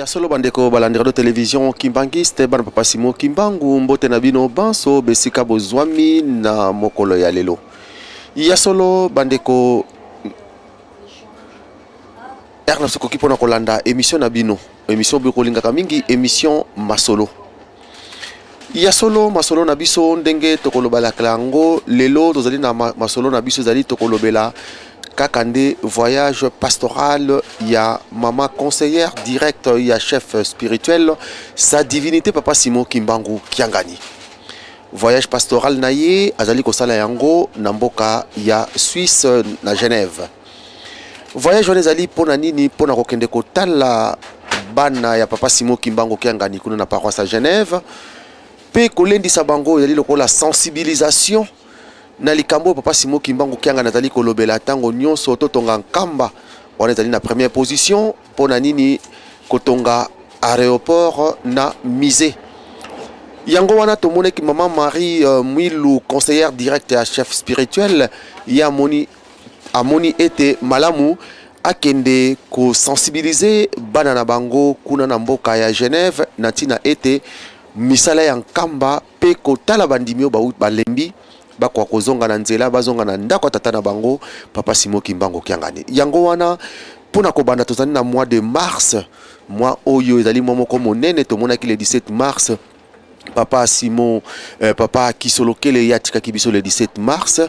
Ya solo, bandeko balandi radio télévision Kimbanguiste, bana papa Simon Kimbangu, mbote na bino banso besika bozwami na mokolo ya lelo. Ya solo, bandeko, heure na biso ekoki mpona kolanda émission na bino, émission bokolingaka mingi, émission Masolo. Ya solo, masolo na biso, ndenge tokolobelaka yango lelo, tozali na masolo na biso, ezali tokolobela kaka nde voyage pastoral ya mama conseillère directe ya chef spirituel, sa divinité papa Simon Kimbangu Kiangani. Voyage pastoral na ye azali kosala yango na mboka ya Suisse, na Genève. Voyage wana ezali mpona nini? Mpona kokende kotala bana ya papa Simon Kimbangu Kiangani kuna na paroisse ya Genève mpe kolendisa bango. Ezali lokola sensibilisation na likambo oyo papa Simon Kimbangu Kiangani azali kolobela ntango nyonso: totonga Nkamba. Wana ezali na première position. Mpona nini kotonga aéroport na musée? Yango wana tomonaki mama Marie Mwilu, conseillère directe ya chef spirituel, ye amoni ete malamu akende kosensibiliser bana na bango kuna na mboka ya Genève na ntina ete misala ya Nkamba mpe kotala bandimi oyo balembi, bakoka kozonga na nzela, bazonga na ndako ya tata na bango papa Simon Kimbangu Kiangani. Yango wana, mpona kobanda, tozali na mois de mars. Mois oyo ezali mwa moko monene. Tomonaki le 17 mars papa Simon, papa Kisolokele, ye atikaki biso le 17 mars,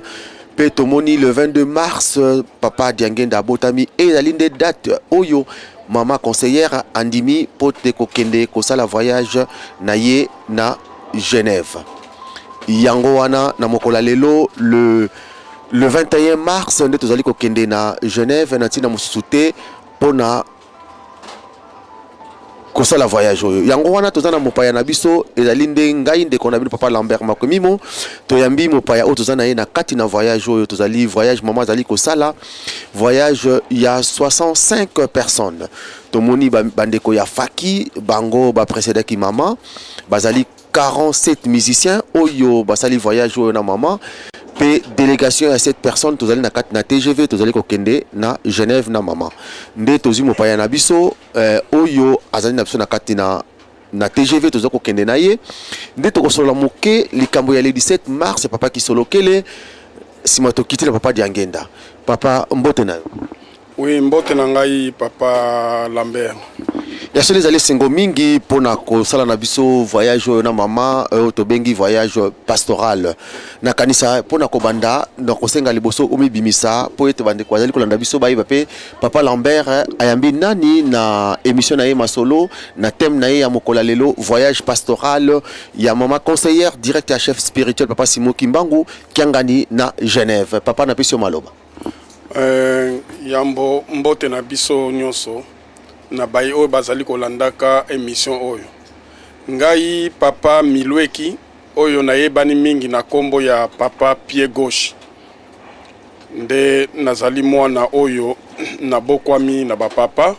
mpe tomoni le 22 mars papa Diangenda abotami. Ezali nde date oyo mama conseillère andimi mpo te kokende kosala voyage na ye na Genève. Yango wana, na mokolo ya lelo, le 21 mars, nde tozali kokende na Genève na ntina mosusu te mpona kosala voyage oyo. Yango wana toza na mopaya na biso. Ezali nde ngai, ndeko na bino, papa Lambert Makomimo. Toyambi mopaya oyo toza na ye na kati na voyage oyo. Tozali voyage, mama azali kosala voyage ya 65 personnes. Tomoni bandeko ya faki, bango baprécédaki mama, bazali 47 musiciens oyo basali voyage oyo na mama, mpe délégation ya 7 personnes. Tozali na kati na TGV, tozali kokende na Genève na mama. Nde tozwi mopaya na biso oyo azali na biso na kati na TGV, toza kokende na ye. Nde tokosolola moke likambo ya le 17 mars, papa Kisolokele. Nsima tokiti na papa Diangenda. Papa, mbote na yo. Oui, mbote na ngai, papa Lambert. Ya solo, ezali esengo mingi mpona kosala na biso voyage oyo na mama, oyo tobengi voyage pastoral. Nakanisa mpona kobanda na kosenga liboso omibimisa mpo ete bandeko bazali kolanda biso bayeba mpe papa Lambert ayambi nani na émission na ye Masolo, na thème na ye ya mokolo ya lelo, voyage pastoral ya mama conseillère directe ya chef spirituel papa Simon Kimbangu Kiangani na Genève. Papa, napesi yo maloba. Yambo, mbote na biso nyonso na bai oyo bazali kolandaka émission oyo. Ngai papa Milweki, oyo nayebani mingi na nkombo ya papa Pied Gauche. Nde nazali mwana oyo nabokwami na bapapa.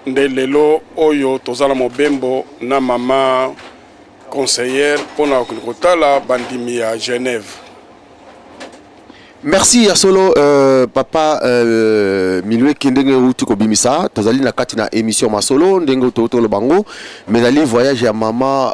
Nde lelo oyo toza na mobembo na mama conseillère mpona kotala bandimi ya Genève. Merci. Ya solo, papa Milweki, ndenge euti kobimisa, tozali na kati na émission Masolo, ndenge toloba bango, mais ezali voyage ya mama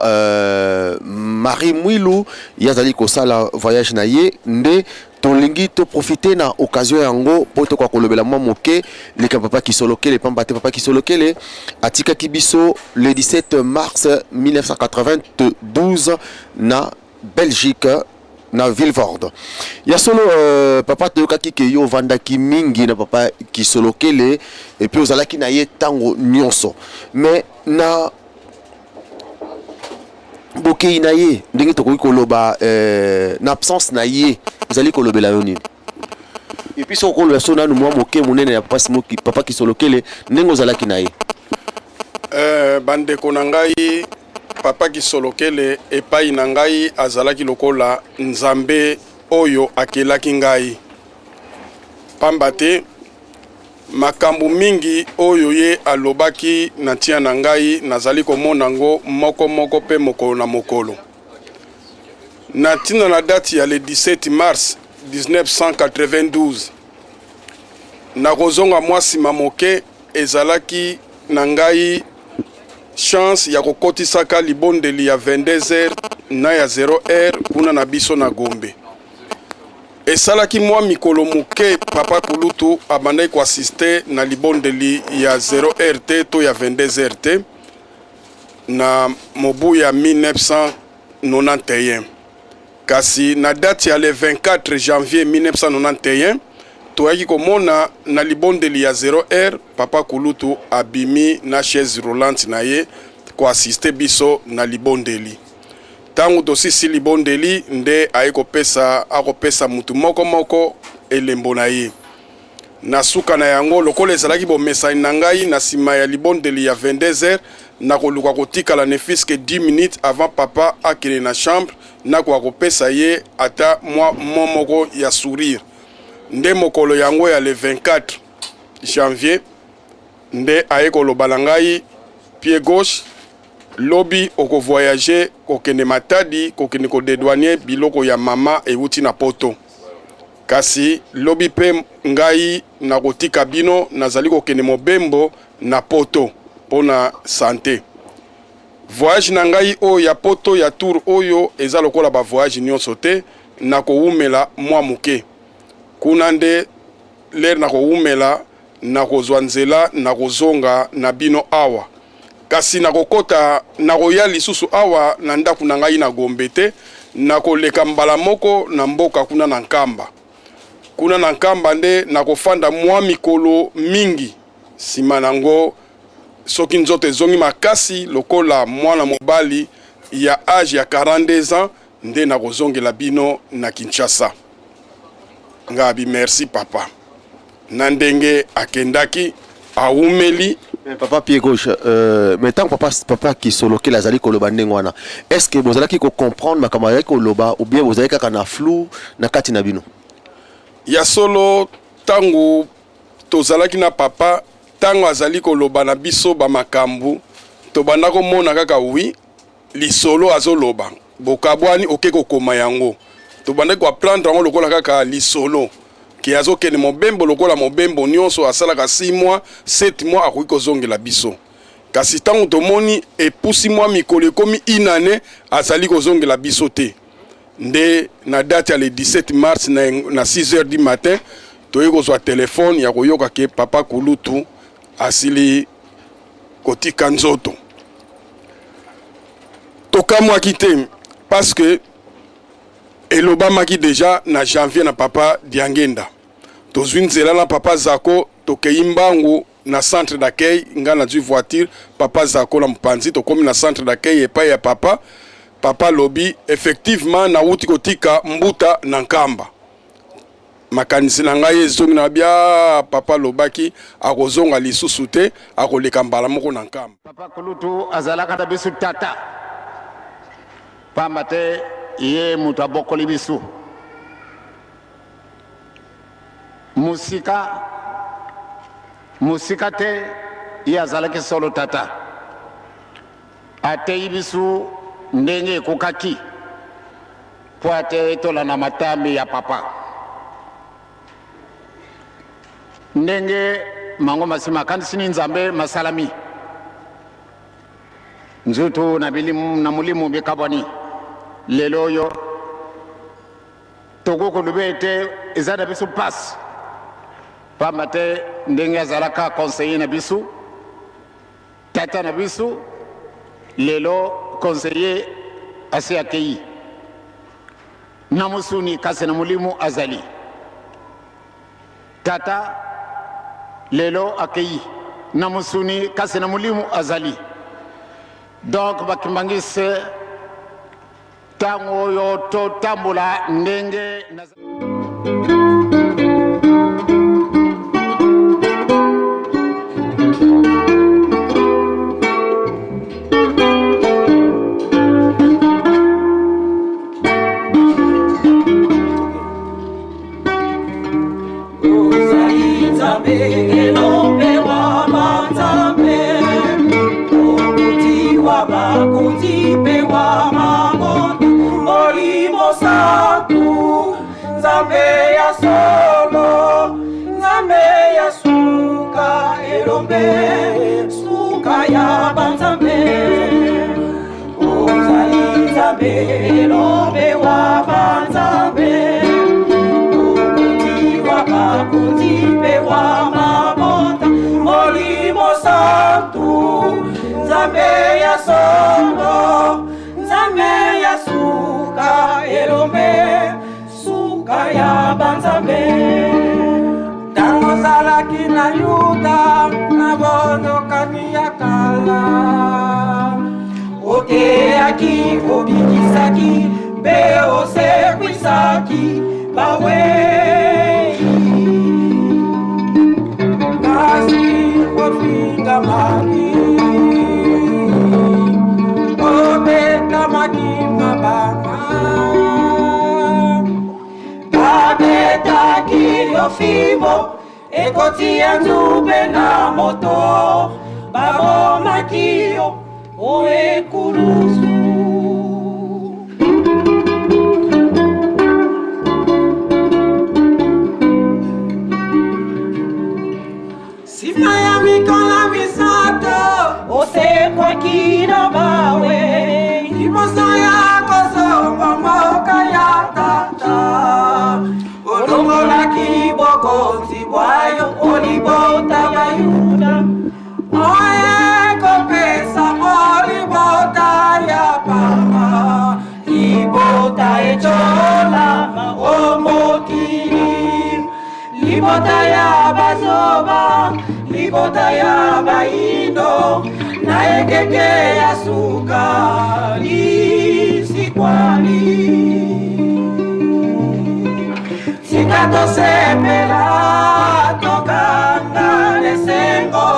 Marie Mwilu. Ye azali kosala voyage na ye, nde tolingi toprofite na occasion yango mpo tokoka kolobela mwa moke likambo papa Kisolokele, pamba te papa Kisolokele atikaki biso le 17 mars 1992 na Belgique, na Vilvoorde. Ya solo, papa, toyokaki ke yo ovandaki mingi na papa Kisolokele et puis ozalaki na ye ntango nyonso, mais na bokei na ye, ndenge tokoki koloba, na absence na ye, ezali kolobela yo nini? Et puis soki okoloba so nanu mwa moke monene ya papa Simoki, papa Kisolokele, ndenge ozalaki na ye. Bandeko na ngai, papa Kisolokele epai na ngai azalaki lokola Nzambe oyo akelaki ngai, pamba te makambo mingi oyo ye alobaki na ntina na ngai, nazali komona yango moko moko mpe mokolo na mokolo. Na ntina na date ya le 17 mars 1992, nakozonga mwa nsima moke, ezalaki na ngai chance ya kokotisaka libondeli ya 22 heures na ya 0 heure kuna na biso na Gombe. Esalaki mwa mikolo moke papa kulutu abandaki koassiste na libondeli ya 0 heure te to ya 22 heures te na mobu ya 1991. Kasi na date ya le 24 janvier 1991 toyaki komona na libondeli ya 0 heure papa kulutu abimi na chaise roulante na ye koassiste biso na libondeli. Ntango tosisi libondeli nde aye kopesa akopesa mutu moko moko elembo na ye. Na suka na yango, lokola ezalaki bomesani na ngai, na nsima ya libondeli ya 22 heures nakoluka kotikala ne fût-ce que 10 minutes avant papa akende na chambre, nakoka kopesa ye ata mwa mo moko ya sourire. Nde mokolo yango ya le 24 janvier nde aye koloba na ngai pied gauche, lobi okovoyage kokende Matadi, kokende kodedouane biloko ya mama ewuti na poto. Kasi lobi mpe ngai nakotika bino, nazali kokende mobembo na poto mpo na sante. Voyage na ngai oyo ya poto ya tour oyo eza lokola ba voyage nyonso te, nakowumela mwa moke kuna. Nde lere nakowumela, nakozwa nzela nakozonga na bino awa. Kasi nakokota, nakoya lisusu awa na ndako na ngai na Gombe te, nakoleka mbala moko na mboka kuna na Nkamba. Kuna na Nkamba nde nakofanda mwa mikolo mingi. Nsima nango soki nzoto ezongi makasi lokola mwana mobali ya age ya 42 ans, nde nakozongela bino na Kinshasa. Ngabi merci papa. Na ndenge akendaki awumeli. Mais papa pied gauche, mais tant papa papa Kisolokele azali koloba ndenge wana, est-ce que bozalaki ko comprendre makambo azalaki koloba ou bien bozalaki kaka na flou na kati na bino? Ya solo, ntango tozalaki na papa, ntango azali koloba na biso bamakambo, tobanda komona kaka wi lisolo azoloba, bokabwani oke kokoma yango, tobandaki koapprendre yango lokola kaka lisolo ke azokende mobembo lokola mobembo nyonso asalaka 6 mois, 7 mois akoki kozongela biso. Kasi ntango tomoni epusi mwa mikolo, ekomi inane azali kozongela biso te, nde na date ya le 17 mars na 6 heures du matin toyei kozwa telefone ya koyoka ke papa kulutu asili kotika nzoto. Tokamwaki te parce que elobamaki deja na janvier na papa Diangenda. Tozwi nzela na papa Zako, tokei mbangu na centre d'accueil. Ngai nazwi voiture, papa Zako na mopanzi. Tokomi na centre d'accueil epai ya papa. Papa alobi effectivement nawuti kotika mbuta na Nkamba. Makanisi na ngai ezongi na bia papa alobaki akozonga lisusu te, akoleka mbala moko na Nkamba. Papa kulutu azalaka na biso tata, pamba te ye moto abokoli biso mosika mosika te. Ye azalaki solo tata, ateyi biso ndenge ekokaki mpo ate tolanda matambi ya papa ndenge mango masi makanisi ni Nzambe masalami nzutu na, bilimu, na molimo bikabwani. Lelo oyo tokoki koloba ete eza na biso mpasi, pamba te ndenge azalaka conseiller na biso, tata na biso, lelo conseiller asi akei na mosuni, kasi na molimo azali. Tata lelo akei na mosuni, kasi na molimo azali. Donc bakimbangisi, ntango oyo totambola ndenge Ozali Nzambe elombe wa banzambe, mokonzi wa bakonzi mpe wa mabota, Molimo Santu, Nzambe ya solo, Nzambe ya suka, elombe suka ya banzambe. Elombe wa banzambe, mokonzi wa bakonzi mpe wa mabota, Molimo Santu, Nzambe ya solo, Nzambe ya suka, elombe suka ya banzambe. Ntango ozalaki na Yuda na boyokani ya kala, oteyaki, obikisaki mpe osekwisaki bawei. Kasi ofingamaki, obetamaki mabanga, babetaki yo fimbo ekoti ya nzube na moto, babomaki yo o ekulusu. Nsima ya mikolo 3 osekwaki na bawe, liboso ya kozonga mboka ya tata, olongolaki bokonzi bwayo o libota ya Yuda, oye kopesa o libota ya papa, libota ecolama o mokili, libota ya bazoba, libota ya bayindo, na ekeke ya suka lisikwali. Tika tosepela, tokanga lesengo,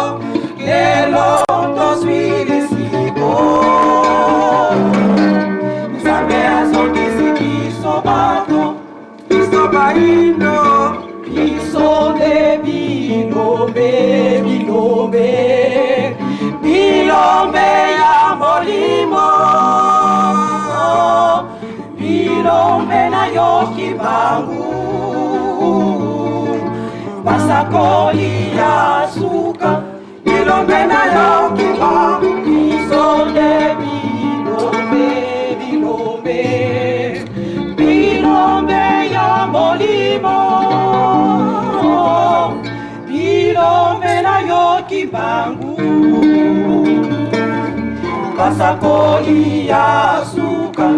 lelo tozwi lisiko. Nzambe azongisi biso bato, biso bayindo, biso nde bilombe, bilombe, bilombe ya molimo, bilombe na yo Kimbangu, basakoli ya suka, bilombe na yo Kimbangu, biso nde bilombe, bilombe, bilombe ya molimo, bilombe na yo Kimbangu, basakoli ya suka.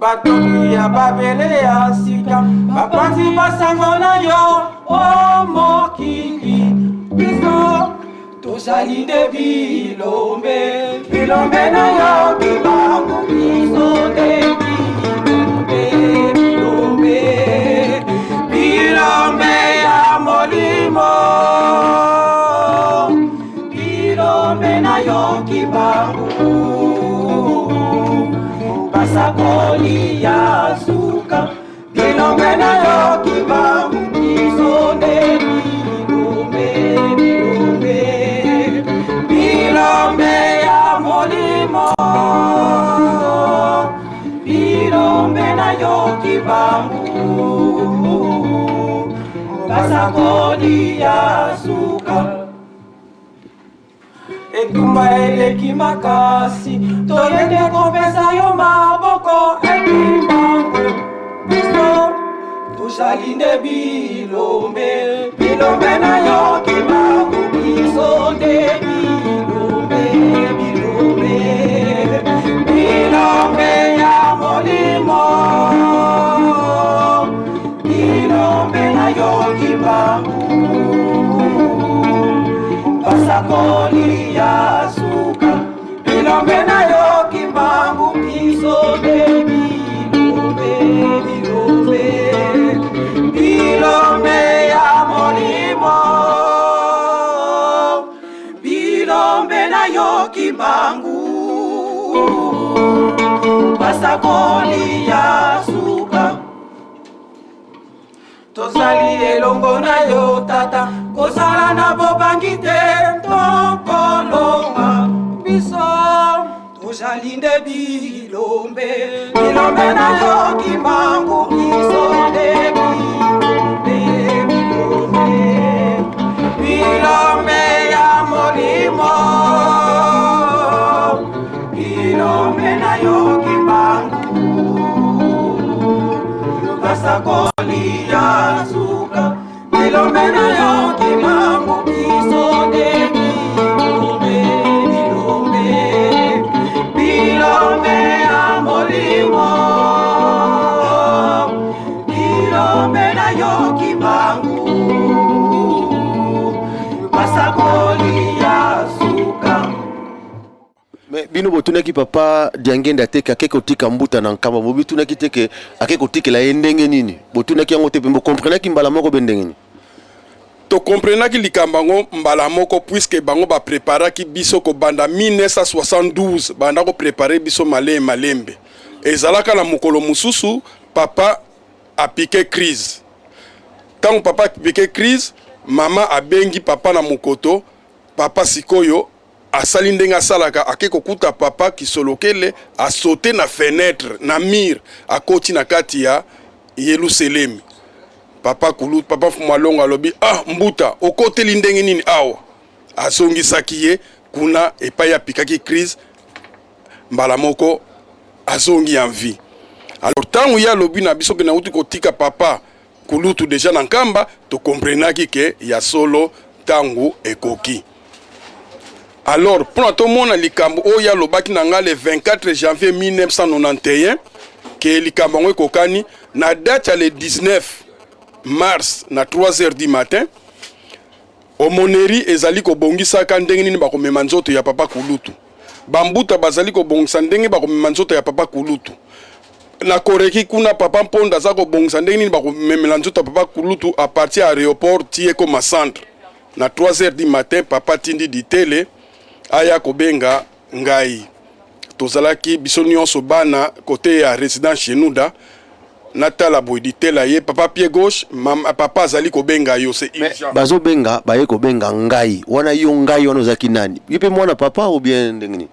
Batongi ya Babele ya sika, bapanzi basango na yo o mokili, biso tozali nde bilombe, bilombe na yo Kimbangu, biso nde bilombe, bilombe, bilombe ya molimo, bilombe na yo Kimbangu, basakoli ya suka, bilombe na yo Kimbangu, biso nde bilombe, bilombe, bilombe ya molimo, bilombe na yo Kimbangu, basakoli ya suka. Etumba eleki makasi, toyende kopesa yo maboko ekimbangu, biso tozali nde bilombe, bilombe na yo Kimbangu, biso nde bilombe, bilombe, bilombe ya molimo, bilombe na yo Kimbangu, basakoli ya suka, bilombe na yo Kimbangu, biso nde bilombe, bilombe, bilombe ya molimo, bilombe na yo Kimbangu, basakoli ya suka. Tozali elongo na yo tata, kozala na bobangi te, tokolonga, biso tozali nde bilombe, bilombe na yo Kimbangu, biso nde bilombe, bilombe, bilombe ya molimo, bilombe na yo. Basakoli ya suka bilombe na yo kimbangu biso nde bilombe bilombe bilombe ya molimo bilombe na yo kimbangu basakoli ya suka. Mais bino botunaki papa Diangenda te ke ake kotika mbuta na Nkamba, bobitunaki te ke ake kotikela ye ndenge nini? Botunaki yango te mpe bokomprenaki mbala moko be ndenge nini? Tokomprenaki likambo yango mbala moko puisque bango bapreparaki biso kobanda 1972, banda koprepare biso malembe malembe. Ezalaka na mokolo mosusu papa apike crise. Ntango papa apike crise, mama abengi papa na mokoto. Papa sikoyo asali ndenge asalaka, ake kokuta papa Kisolokele asote na fenetre na mur, akoti na kati ya Yelusalemi. Papa kulu, papa Mfumu alobi, ah mbuta okoteli ndenge nini awa? Azongisaki ye kuna epai apikaki crise, mbala moko azongi en vie. Alors ntango ye alobi na biso ke nauti kotika papa kulutu deja na Nkamba, tokomprenaki ke ya solo ntango ekoki. Alors mpona tomona likambo oyo alobaki na ngai le 24 janvier 1991 ke likambo yango ekokani na date ya le 19 mars na 3 heures du matin, omoneri ezali kobongisaka ndenge nini bakomema nzoto ya papa kulutu. Bambuta bazali kobongisa ndenge bakomema nzoto ya papa kulutu. Na Koreki kuna papa Mponda aza kobongisa ndenge nini bakomemela nzoto ya papa kulutu a partir ya aéroport ti ekoma centre. Na 3 heures du matin papa tindi ditele aya kobenga ngai. Tozalaki biso nyonso bana kote ya résidence Chenuda. Natala boye ditela ye papa pied gauche, mama, papa azali kobenga yo, c'est urgent. Bazobenga, baye kobenga ngai wana, yo ngai wana ozalaki nani? Yo mpe mwana papa ou bien ndenge nini?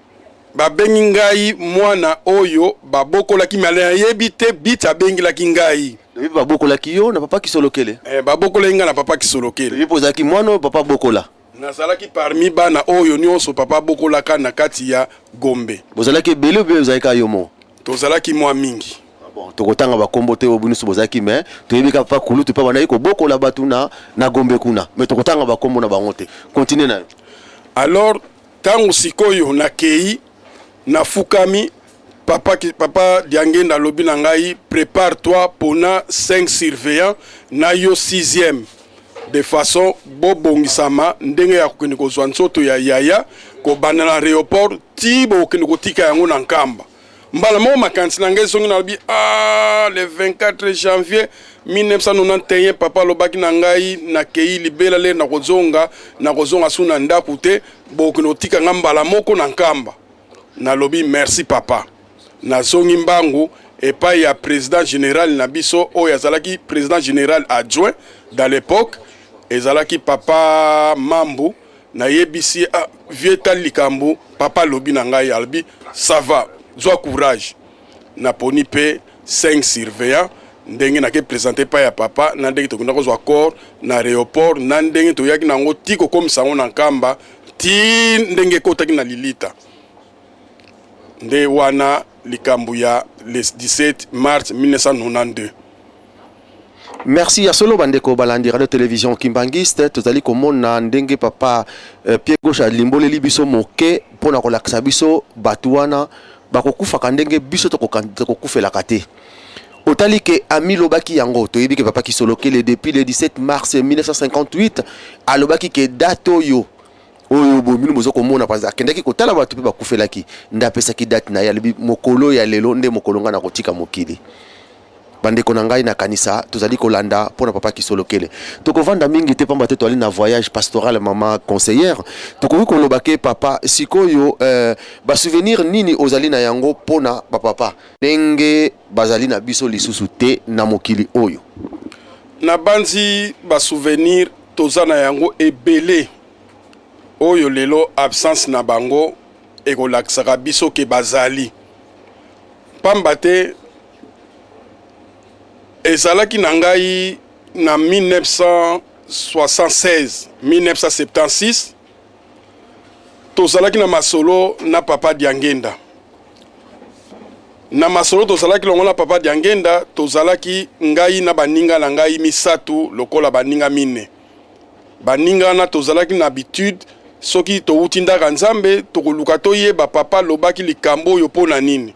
Babengi ngai mwana oyo babokolaki, me nayebi te biti abengelaki ngai. Oyebi babokolaki yo na papa Kisolokele? Eh, babokolaki ngai na papa Kisolokele. Oyebi ozalaki mwana oyo papa bokola? Nazalaki parmi bana oyo nyonso papa abokolaka na kati ya Gombe. Bozalaki ebele ou bien ozalaki kaka yo moko? Tozalaki mwa mingi. Bon, tokotanga bakombo te oyo nyonso bozalaki, mais toyebi kaka papa kulutu mpe bandaki kobokola bato na Gombe kuna, mais tokotanga bakombo na bango te. Continue na yo. Alors ntango sikoyo nakei nafukami, papa, papa Diangenda alobi na ngai, prépare toi pona 5 surveillants na yo 6e de façon bobongisama ndenge ya kokende kozwa nzoto ya yaya kobanda na aéroport ti bokende kotika yango na Nkamba. Mbala moko makanisi na ngai ezongi, nalobi, ah, le 24 janvier 1991 papa alobaki na ngai nakei libela, le nakozonga, nakozonga su na ndako te, bokende kotika nga mbala moko na Nkamba. Nalobi merci papa. Nazongi mbangu epai ya président général na biso oyo azalaki président général adjoint dans l'époque, ezalaki papa Mambu. Nayebisi, ah, vieux, tali likambo papa alobi na ngai. Alobi ça va, zwa courage. Naponi mpe 5 surveillant, ndenge nake présente epai ya papa, na ndenge tokenda kozwa corps na aéroport, na ndenge toyaki na yango ti kokomisa yango na Nkamba, ti ndenge ekotaki na lilita. Nde wana likambo ya le 17 mars 1992. Merci ya solo bandeko balandi radio télévision Kimbanguiste, tozali komona ndenge papa pied gauche alimboleli biso moke mpona kolakisa biso bato wana bakokufaka ndenge biso tokokufelaka te. Otali ke amilobaki yango, toyebi ke papa Kisolokele depuis le 17 mars 1958 alobaki ke date oyo oyo bomino boza komona, parce akendaki kotala bato mpe bakufelaki, nde apesaki date na ye, alobi mokolo ya lelo nde mokolo ngai nakotika mokili. Bandeko na ngai, nakanisa tozali kolanda mpona papa Kisolokele. Tokovanda mingi te pamba te toali na voyage pastoral. Mama conseillère, tokoki koloba ke papa sikoyo, basouvenir nini ozali na yango mpona bapapa ndenge bazali na biso lisusu te na mokili oyo? Nabanzi basouvenir toza na yango ebele oyo lelo absence na bango ekolakisaka biso ke bazali, pamba te ezalaki na ngai na 1976 1976 tozalaki na masolo na papa Diangenda. Na masolo tozalaki longo na Papa Diangenda, tozalaki ngai na baninga na ngai misatu lokola baninga mine. Baninga wana tozalaki na habitude, soki towuti ndaka Nzambe, tokoluka toyeba papa alobaki likambo oyo mpo na nini.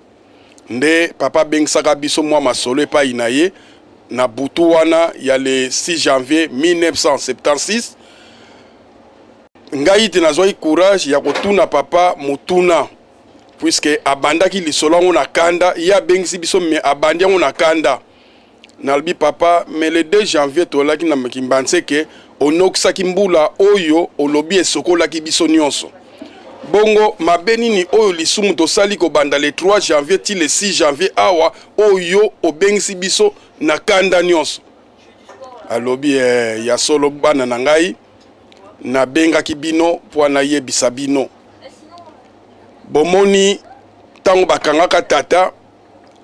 Nde papa abengisaka biso mwa masolo epai na ye na butu wana ya le 6 janvier 1976. Ngai te nazwaki courage ya kotuna papa motuna, puisque abandaki lisolo yango na kanda. Ye abengisi biso me abandi yango na kanda. Nalobi, papa, mais le 2 janvier tolaki na Kimbanseke, onokisaki mbula oyo olobi esokolaki biso nyonso. Bongo mabe nini oyo lisumu tosali kobanda le 3 janvier ti le 6 janvier awa oyo obengisi biso na kanda nyonso? Alobi, ya solo bana na ngai, nabengaki bino mpo nayebisa bino. Bomoni ntango bakangaka tata,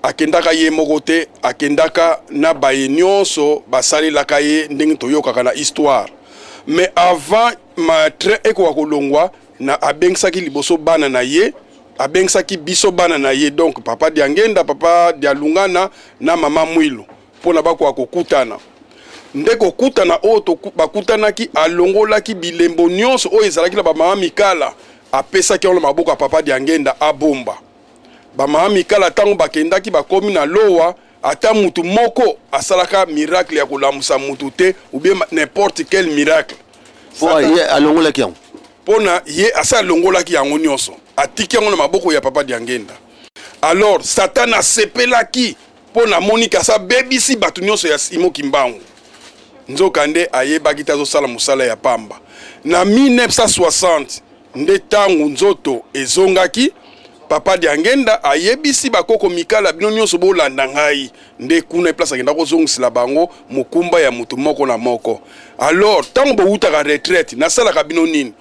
akendaka ye moko te, akendaka na baye nyonso basalelaka ye, ndenge toyokaka na histoire. Mais avant ma train ekoka kolongwa na, abengisaki liboso bana na ye, abengisaki biso bana na ye, donc Papa Diangenda, Papa Dialungana na Mama Mwilu, mpona bakoka kokutana. Nde kokutana oyo bakutanaki, alongolaki bilembo nyonso oyo ezalaki na bamama Mikala, apesaki yango na maboko ya Papa Diangenda abomba. Bamama Mikala ntango bakendaki, bakomi na Lowa, ata mutu moko asalaka miracle ya kolamusa mutu te, ou bien n'importe quel miracle. Po ye alongolaki yango. Mpona ye asa alongolaki yango nyonso, atiki yango na maboko ya Papa Diangenda. Alors Satan asepelaki mpo namoni kasi abebisi bato nyonso ya Simo Kimbangu. Nzokande ayebaki te azosala mosala ya pamba. Na 1960 nde ntango nzoto ezongaki, Papa Diangenda ayebisi bakoko Mikala, bino nyonso bolanda ngai. Nde kuna place akenda kozongisela bango mokumba ya moto moko na moko. Alors ntango bowutaka retraite, nasalaka bino nini?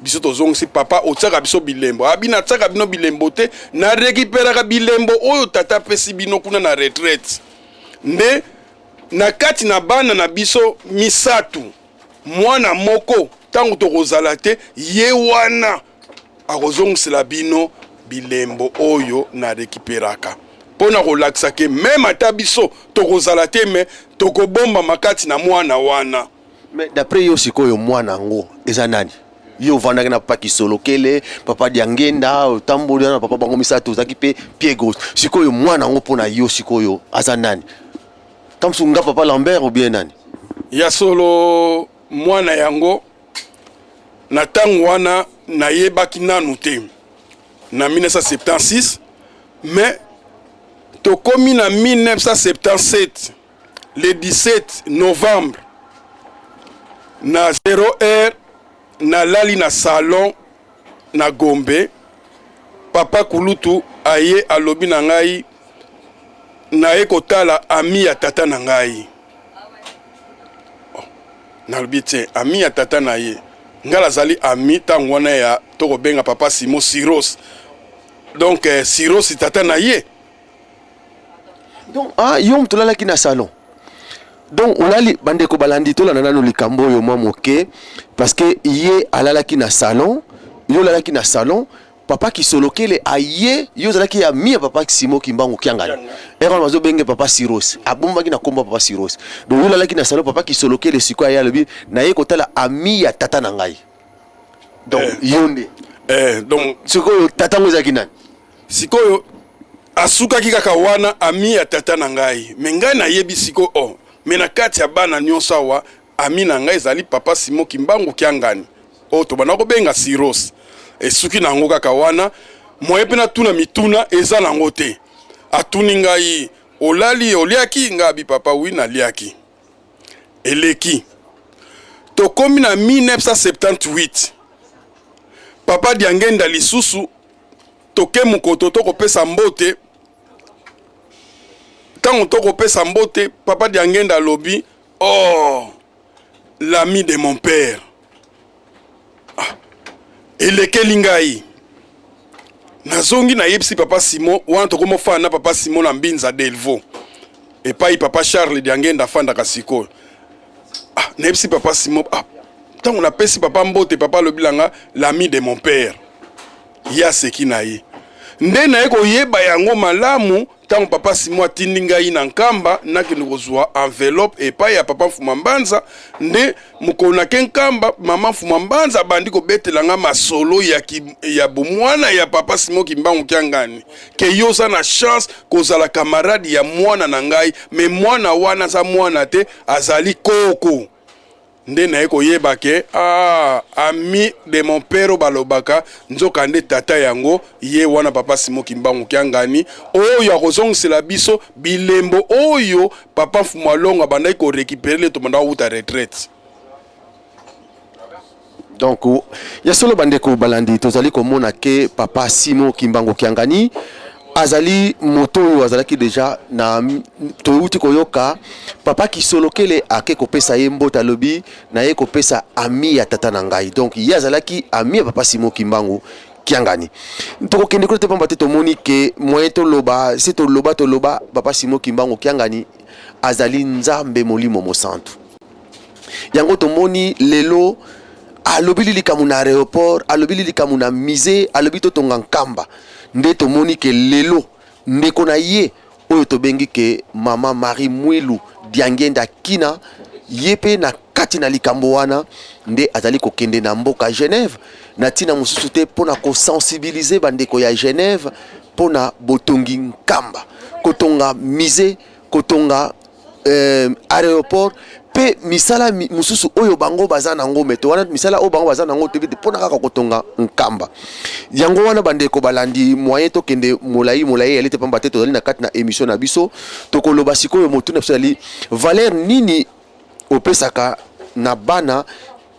Biso tozongisi, papa otiaka biso bilembo. Abi, natiaka bino bilembo te, narekiperaka bilembo oyo tata apesi bino kuna na retraite. Nde na kati na bana na biso misatu, mwana moko ntango tokozala te, ye wana akozongisela bino bilembo oyo narekiperaka, mpo na kolakisa ke meme ata biso tokozala te, me tokobombama kati na mwana wana. Mais d'après yo sikoyo, mwana yango eza nani? Yo ovandaki na Papa Kisolokele, Papa Diangenda, otamboli na papa bango misato, ozalaki mpe pied gauche. Sikoyo mwana yango mpo na yo sikoyo aza nani? Kamsu nga Papa Lambert ou bien nani? Ya solo, mwana yango na ntango wana nayebaki nanu te na 1976, mais tokomi na 1977 le 17 novembre na 0 heure, nalali na salon na Gombe. Papa Kulutu aye, alobi na ngai, naye kotala ami ya tata na ngai. Oh, nalobi te ami ya tata na ye, ngai nazali ami ntango wana ya tokobenga Papa Simo Siros, donc Siros tata na ye. Donc ah, yo moto olalaki na salon, donc olali. Bandeko balandi, tolanda nano likambo oyo mwa moke, parce que ye alalaki na salon, yo olalaki na salon, Papa Kisolokele aye, yo ozalaki ya mi ya Papa Simo Kimbangu Kiangani, ere wana bazobenge Papa Siros, abombaki na kombo Papa Siros. Donc yo olalaki na salon, Papa Kisolokele sikoyo aye, alobi naye kotala ami ya tata na ngai. Donc yo nde donc sikoyo tata yango ezalaki nani? Sikoyo asukaki kaka wana, ami ya tata na ngai. Me ngai nayebi sikoyo, oh, me na kati ya bana nyonso awa, ami na ngai ezali Papa Simo Kimbangu Kiangani oyo tobanda kobenga Siros. Esuki na yango kaka wana, moye mpe natuna mituna eza nango te. Atuni ngai, olali, oliaki? Ngai abi, papa, oui, naliaki. Eleki, tokomi na 1978, Papa Diangenda lisusu toke mokoto, tokopesa mbote. Ntango tokopesa mbote, Papa Diangenda alobi, oh, l'ami de mon père. Ah, elekeli ngai, nazongi, nayebisi Papa Simon wana, tokomofanda na Papa Simon na Mbinza Delvaux, epai Papa Charles Diangenda afandaka sikoyo. Ah, nayebisi Papa Simon, ah, ntango napesi papa mbote, papa alobi nanga l'ami de mon père. Ye aseki na ye. Nde naye koyeba yango malamu ntango papa Simon atindi ngai na Nkamba nakende kozwa enveloppe epai ya papa Mfuma Mbanza. Nde mokolo nake Nkamba, mama Mfuma Mbanza abandi kobetela nga masolo ya bomwana ya papa Simon Kimbangu Kiangani, ke yo oza na chance kozala camarade ya mwana na ngai, me mwana wana aza mwana te, azali koko. Nde naye koyeba ke ami de mon père balobaka, nzoka nde tata yango ye wana papa Simon Kimbangu Kiangani, oyo akozongisela biso bilembo oyo papa Mfumu Alongo abandaki korécupérer le tobanda kowuta retraite. Donc ya solo, bandeko balandi, tozali komona ke papa Simon Kimbangu Kiangani azali moto oyo azalaki deja na. Touti koyoka papa Kisolokele ake kopesa ye mbote, alobi naye kopesa ami ya tata na ngai. Donc ye azalaki ami ya papa Simon Kimbangu Kiangani. Tokokende kuna te, pamba te tomoni ke moyen toloba se toloba toloba, papa Simon Kimbangu Kiangani azali Nzambe Molimo Mosantu. Yango tomoni lelo alobili likambo na aéroport, alobili likambo na musée, alobi totonga Nkamba. Nde tomoni ke lelo ndeko na ye oyo tobengi ke mama Marie Mwilu Diangenda Kina, ye mpe na kati na likambo wana, nde azali kokende na mboka Genève na ntina mosusu te mpona kosensibiliser bandeko ya Genève mpona botongi Nkamba, kotonga musée, kotonga aéroport mpe misala mosusu oyo bango baza nango. Meto wana misala oyo bango baza nango te mpona kaka kotonga Nkamba. Yango wana, bandeko balandi, moyen tokende molai molai eyali te, pamba te tozali na kati na émission na biso. Tokoloba sikoyo, motuna biso ezali: valeur nini opesaka na bana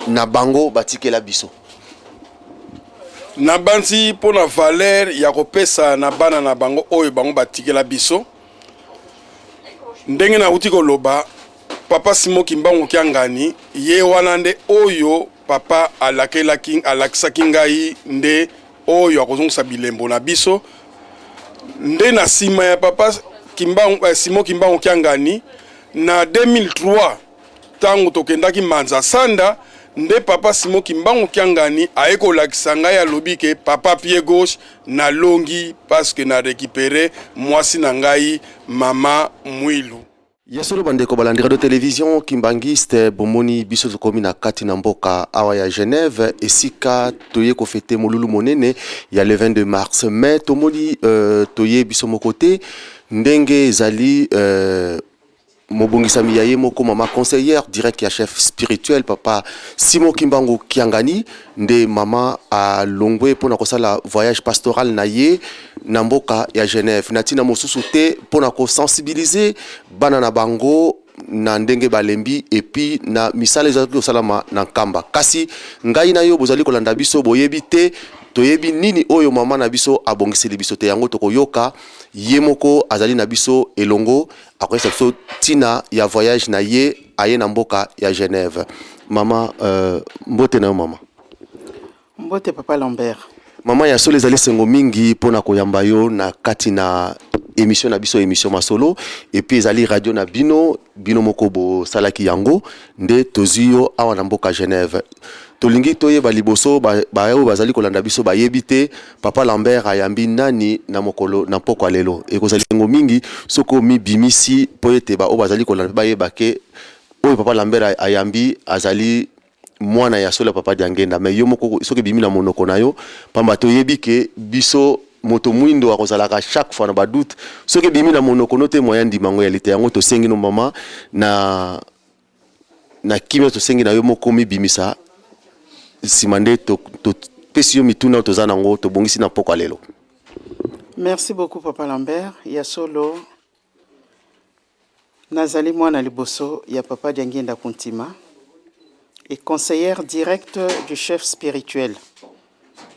na bango batikela biso? Nabanzi mpo na valeur ya kopesa na bana na bango oyo bango batikela biso, ndenge nauti koloba, papa Simon Kimbangu Kiangani ye wana nde oyo papa alakelaki, alakisaki ngai, nde oyo akozongisa bilembo na biso. Nde na nsima ya papa Simon Kimbangu Kiangani, na 2003, ntango tokendaki Manza Sanda, nde papa Simon Kimbangu Kiangani aye kolakisa ngai, alobi ke papa pied gauche, nalongi parce que na récupéré mwasi na ngai, mama Mwilu. Ya solo, bandeko balandi radio télévision Kimbangiste, bomoni biso tokomi na kati na mboka awa ya Genève, esika toye kofêter molulu monene ya le 22 mars. Mais tomoni toye biso moko te, ndenge ezali mobongisami ya ye moko mama conseillère direct ya chef spirituel papa Simon Kimbangu Kiangani. Nde mama alongwe mpona kosala voyage pastoral na ye na mboka ya Genève na ntina mosusu te mpona kosensibiliser bana na bango na ndenge balembi et puis na misala ezalaki kosalama na Nkamba. Kasi ngai na yo bozali kolanda biso, boyebi te toyebi nini oyo mama na biso abongiseli biso te. Yango tokoyoka ye moko azali na biso elongo, akoyesa biso ntina ya voyage na ye aye na mboka ya Genève. Mama, mbote na yo mama. Mbote, papa Lambert. Mama, ya solo ezali sengo mingi mpona koyamba yo na kati na émission na biso, émission Masolo. Et puis ezali radio na bino, bino moko bosalaki yango, nde tozwi yo awa na mboka Genève. Tolingi toyeba liboso, baoyo bazali kolanda biso bayebi te papa Lambert ayambi nani na mokolo na mpokwa lelo. Ekozala esengo mingi soki omibimisi mpo ete baoyo bazali kolanda mpe bayeba ke oyo papa Lambert ayambi azali mwana ya solo ya papa Diangenda. Mais yo moko, soki ebimi na monoko na yo, pamba toyebi ke biso moto mwindo akozalaka chaque fois na badoute, soki ebimi na monoko no te, moya ndima yango yali te. Yango tosengi no mama na kimia, tosengi na yo moko mibimisa, nsima nde topesi yo mituna oyo toza nango, tobongisi na pokwa lelo. Merci beaucoup, papa Lambert. Ya solo, nazali mwana liboso ya papa Diangienda Kuntima et conseillère directe du chef spirituel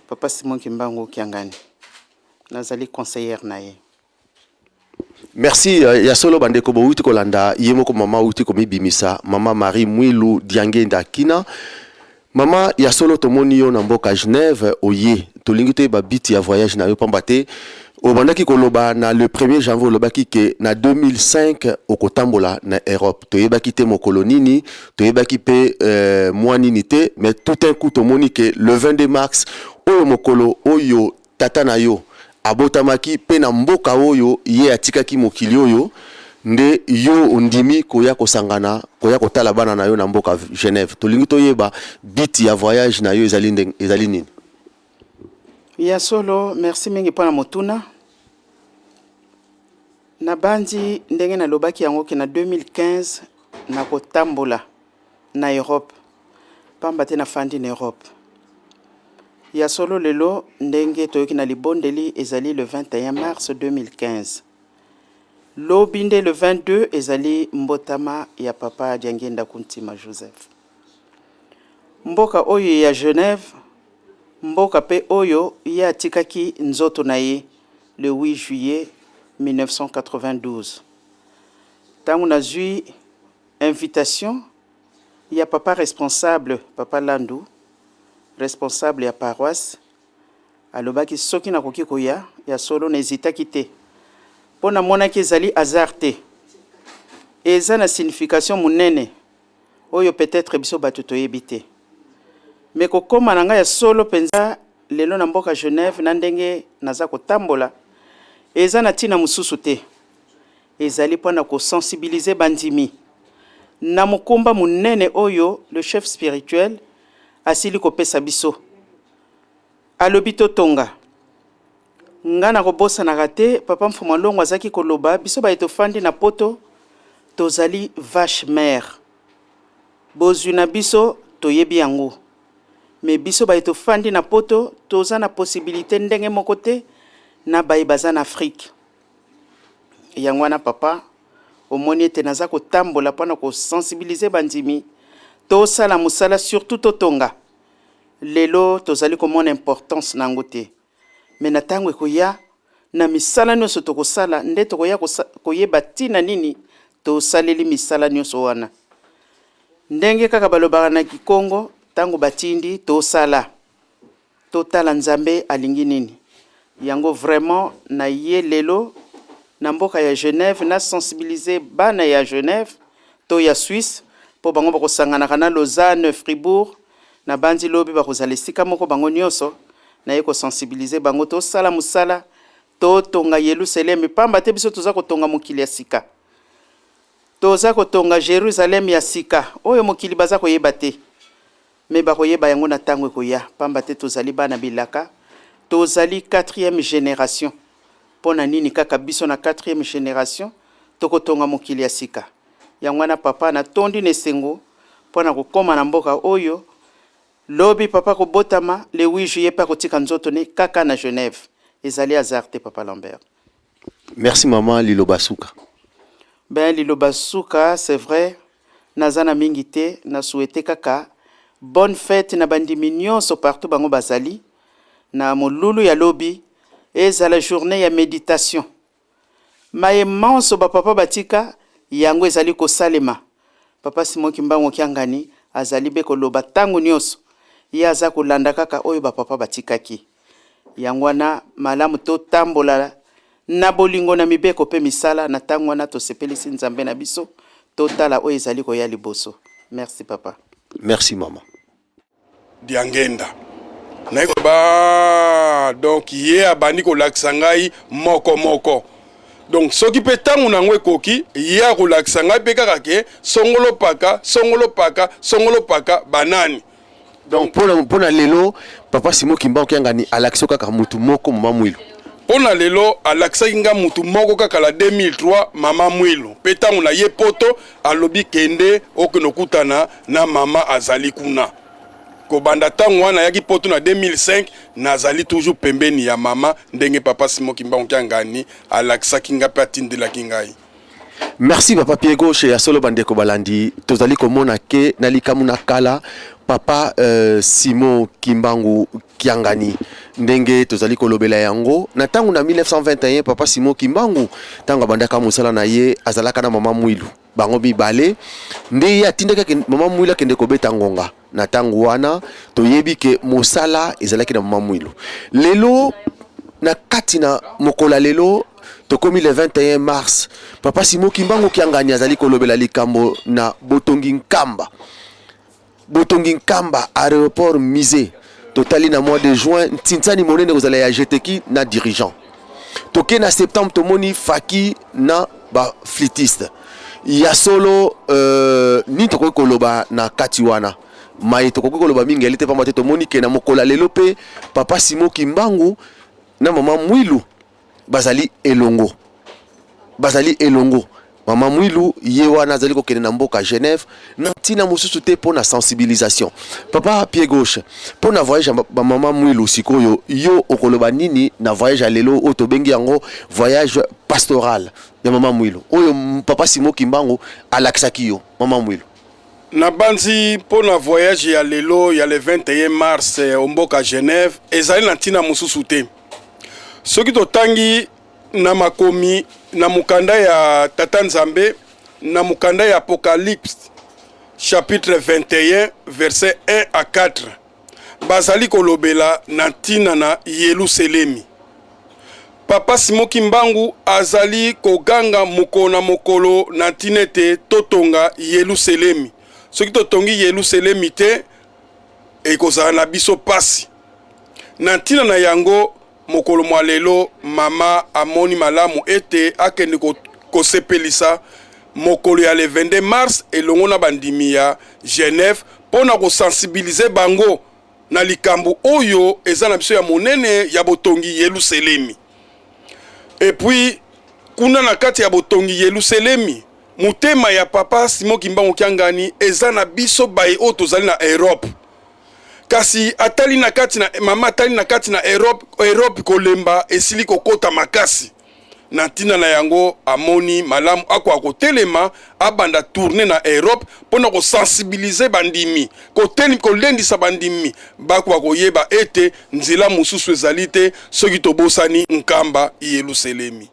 papa Simon Kimbangu Kiangani. Nazali conseillère na ye. Merci. Ya solo, bandeko, bowuti kolanda ye moko mama wuti komibimisa, mama Marie Mwilu Diangenda Kina. Mama, ya solo tomoni yo na mboka Genève oye. Tolingi toyeba but ya voyage na yo, pamba te obandaki koloba na le 1er janvier, olobaki ke na 2005 okotambola na Europe. Toyebaki te mokolo nini, toyebaki mpe mwa nini te, mais tout un coup tomoni ke le 22 mars oyo, mokolo oyo tata na yo abotamaki mpe na mboka oyo ye atikaki mokili oyo nde yo ondimi koya kosangana koya kotala bana na yo na mboka Genève. Tolingi toyeba but ya voyage na yo ezali ndenge ezali nini? Ya solo, merci mingi mpo na motuna. Nabanzi ndenge nalobaki yango ke na 2015 nakotambola na Europe pamba te nafandi na Europe. Ya solo lelo ndenge toyoki na libondeli ezali le 21 mars 2015. Lobi nde le 22 ezali mbotama ya papa Diangienda Kuntima Joseph. Mboka oyo ya Genève, mboka pe oyo ye atikaki nzoto na ye le 8 juillet 1992. Tango nazui invitation ya papa responsable, papa Landu, responsable ya paroisse, alobaki soki nakoki koya, ya solo na hesitaki te po namonaki ezali hasard te, eza na signification munene oyo peut-etre biso batu toyebi te. Mais kokoma na nga ya solo penza lelo na mboka Genève na ndenge naza kotambola eza na tina mosusu te, ezali pona ko sensibiliser bandimi na mokumba monene oyo le chef spirituel asili kopesa biso. Alobi totonga. Nga nakobosanaka te papa Mfumua Longo azalaki koloba biso baye tofandi na poto tozali vache mère bozwi na biso toyebi yango mais biso baye tofandi na poto toza na possibilite ndenge moko te na baye baza na Afrique yango wana papa omoni ete naza kotambola pona ko sensibiliser bandimi tosala mosala surtout totonga lelo tozali komona importance na yango te mais na tango ekoya na misala nionso tokosala nde tokoya koyeba tina nini tosaleli misala nionso wana. Ndenge kaka balobaka na kikongo tango batindi tosala totala Nzambe alingi nini. Yango vraiment na ye lelo na mboka ya Genève na sensibiliser bana ya Genève to ya Suisse po bango bakosanganaka na Lausanne, Fribourg Nabanzi lobi bakozala esika moko bango nionso, naye ko sensibiliser bango tosala mosala totonga Yelusalemi pamba te biso toza kotonga mokili ya sika. Toza kotonga Jerusalem ya sika oyo mokili baza koyeba te mais bakoyeba yango na tango ekoya pamba te tozali bana bilaka, tozali quatrième generation. Pona nini kaka biso na quatrième generation tokotonga mokili ya sika? Yango wana papa natondi na esengo pona kokoma na mboka oyo lobi papa akobotama le 8 juillet pe akotika nzoto ne kaka na Genève ezali hasard te papa Lambert. Merci maman liloba suka. Ben liloba suka c'est vrai naza na mingi te na souhaite kaka bonne fete na bandimi nionso partout bango bazali na molulu ya lobi ezala journee ya meditation Maye manso ba papa batika, yango ezali kosalema. Papa Simon Kimbangu Kiangani azali be koloba tango nionso, ye aza kolanda kaka oyo ba papa batikaki. Yango wana malamu totambola na bolingo na mibeko pe misala, na tango wana tosepelisi Nzambe na biso, totala oyo ezali koya liboso. Merci papa. Merci maman. Diangenda naye ba donc ye abandi kolakisa ngai moko moko donc soki mpe ntango na yango ekoki ye akolakisa ngai mpe kaka ke songolo paka songolo paka songolo paka banani. Donc mpona lelo papa Simon Kimbangu Kiangani alakisi kaka mutu moko mama Mwilu. Mpona lelo alakisaki nga mutu moko kaka la 2003 mama Mwilu, mpe ntango na ye poto alobi kende okende okutana na mama azali kuna. Kobanda ntango wana ayaki poto na 2005 nazali toujours pembeni ya mama ndenge papa Simon Kimbangu Kiangani alakisaki nga mpe atindelaki ngai. Merci papa pied gauche ya solo bandeko balandi tozali komona ke na likambo na kala papa Simon Kimbangu Kiangani ndenge tozali kolobela yango na ntango na 1921 papa Simon Kimbangu ntango abandaka mosala na ye azalaka na mama Mwilu bango mibale nde ye atindaki mama Mwilu akende kobeta ngonga na ntango wana toyebi ke mosala ezalaki na mama Mwilu lelo na kati na mokolo ya lelo tokomi le 21 mars papa Simon Kimbangu Kiangani azali kolobela likambo na botongi Nkamba botongi Nkamba aéroport musée totali na mois de juin ntinsani monene kozala ya GTK na dirigeant. Toke na septembre, tomoni Faki na ba flûtiste. Ya solo, nini tokoki koloba na kati wana? Mai tokoki koloba mingi eli te, pamba te tomoni ke na mokolo ya lelo mpe papa Simon Kimbangu na mama Mwilu bazali elongo, bazali elongo. Mama Mwilu ye wana azali kokende na mboka Genève na ntina mosusu te mpo na sensibilisation. Papa Pied Gauche, mpo na voyage ya bamama Mwilu, sikoyo yo okoloba nini na voyage ya lelo oyo tobengi yango voyage pastoral ya mama Mwilu, oyo papa Simon Kimbangu alakisaki yo mama Mwilu? Nabanzi mpo na voyage ya lelo ya le 21 mars o mboka Genève ezali na ntina mosusu te. Soki totangi na makomi na mokanda ya Tata Nzambe, na mokanda ya Apocalypse chapitre 21 verset 1 à 4, bazali kolobela na ntina na Yelusalemi. Papa Simon Kimbangu azali koganga mokolo na mokolo na ntina ete totonga Yelusalemi. Soki totongi Yelusalemi te, ekozala na biso pasi. Na ntina na yango, mokolo mwa lelo, mama amoni malamu ete akende kosepelisa mokolo ya le 22 mars elongo na bandimi ya Genève mpo na kosensibilize bango na likambo oyo eza na biso ya monene ya botongi Yelusalemi. Et puis kuna na kati ya botongi Yelusalemi, motema ya papa Simon Kimbangu Kiangani eza na biso baye oyo tozali na Europe. Kasi atali na kati na mama, atali na kati na Europe, Europe kolemba esili kokota makasi. Na ntina na yango amoni malamu akoka kotelema, abanda tourne na Europe mpona kosensibilize bandimi, kolendisa bandimi bakoka koyeba ete nzela mosusu ezali te soki tobosani Nkamba Yelusalemi.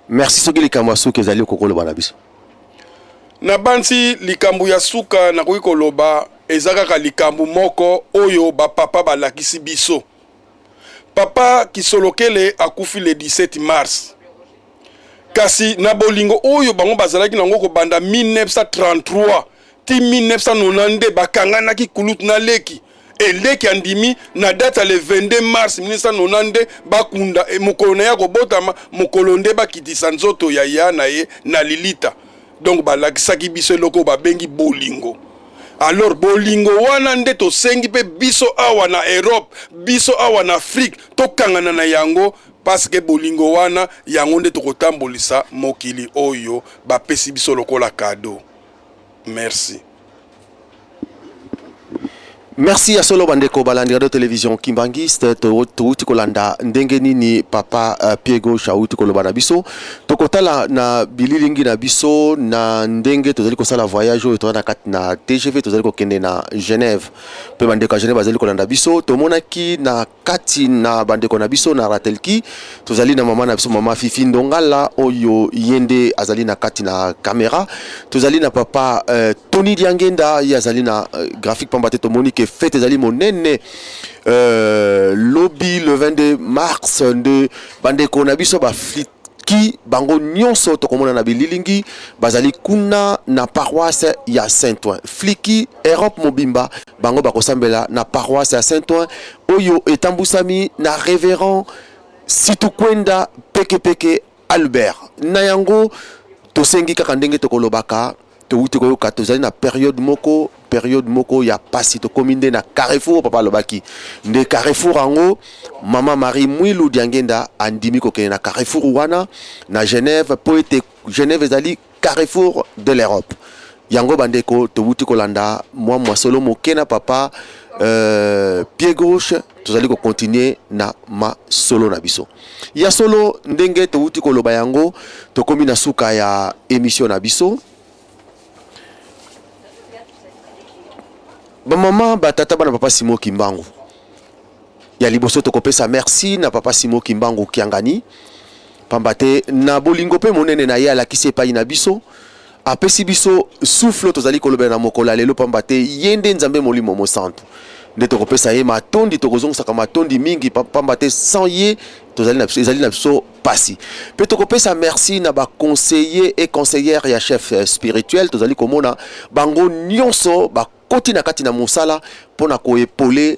Merci. Soki likambo ya suka ezali, okoki koloba na biso. Nabanzi likambo ya suka nakoki koloba eza kaka likambo moko oyo bapapa balakisi biso. Papa Kisolokele akufi le 17 mars, kasi na bolingo oyo bango bazalaki nango kobanda 1933 ti 1992, bakanganaki kulutu na leki. Eleki andimi na date ya le 22 mars 1992 bakunda mokolo na ye akobotama, mokolo nde bakitisa nzoto ya ya na ye na lilita. Donc balakisaki biso eloko oyo babengi bolingo. Alors bolingo wana nde tosengi mpe biso awa na Europe, biso awa na Afrique, tokangana na yango, parce que bolingo wana yango nde tokotambolisa mokili oyo bapesi biso lokola cadeau. Merci. Merci ya solo. Bandeko balandi radio télévision Kimbangiste, touti kolanda ndenge nini papa pied gauche auti koloba na biso. Tokotala na bililingi na biso na ndenge tozali kosala voyage oyo. Toza na kati na TGV, tozali kokende na Genève, mpe bandeko ya Genève bazali kolanda biso. Tomonaki na kati na bandeko na biso na Ratelki, tozali na mama na biso, mama Fifi Ndongala, oyo ye nde azali na kati na caméra. Tozali na papa Tony Diangenda, ye azali na graphique, pamba te tomoni ke fête ezali monene lobi le 22 mars. Nde bandeko na biso bafliki bango nyonso tokomona na bililingi bazali kuna na paroisse ya Saint-Ouen. Fliki Europe mobimba, bango bakosambela na paroisse ya Saint-Ouen oyo etambusami na révérend Situkwenda Pekepeke Albert. Na yango tosengi kaka ndenge tokolobaka, touti koyoka, tozali na période moko ya pasi. Tokomi nde na carrefour. Papa alobaki nde carrefour yango, mama Marie Mwilu Diangenda andimi kokende na carrefour wana na Genève, mpo ete Genève ezali carrefour de l'Europe. Yango bandeko, towuti kolanda mwa mwasolo moke na papa pied gauche. Tozali kocontinuer na masolo na biso. Ya solo, ndenge towuti koloba yango, tokomi na suka ya émission na biso. Bamama, batata, bana papa Simo Kimbangu, ya liboso tokopesa merci na papa Simo Kimbangu Kiangani, pamba te na bolingo mpe monene na ye alakisi epai na biso, apesi biso souffle tozali kolobela na mokolo ya lelo, pamba te ye nde Nzambe Molimo Mosantu. Nde tokopesa ye matondi, tokozongisaka matondi mingi, pamba te sans ye tozali na biso, ezali na biso pasi. Mpe tokopesa merci na baconseiller et conseillère ya chef spirituel. Tozali komona bango nyonso bakoti na kati na mosala mpona koépauler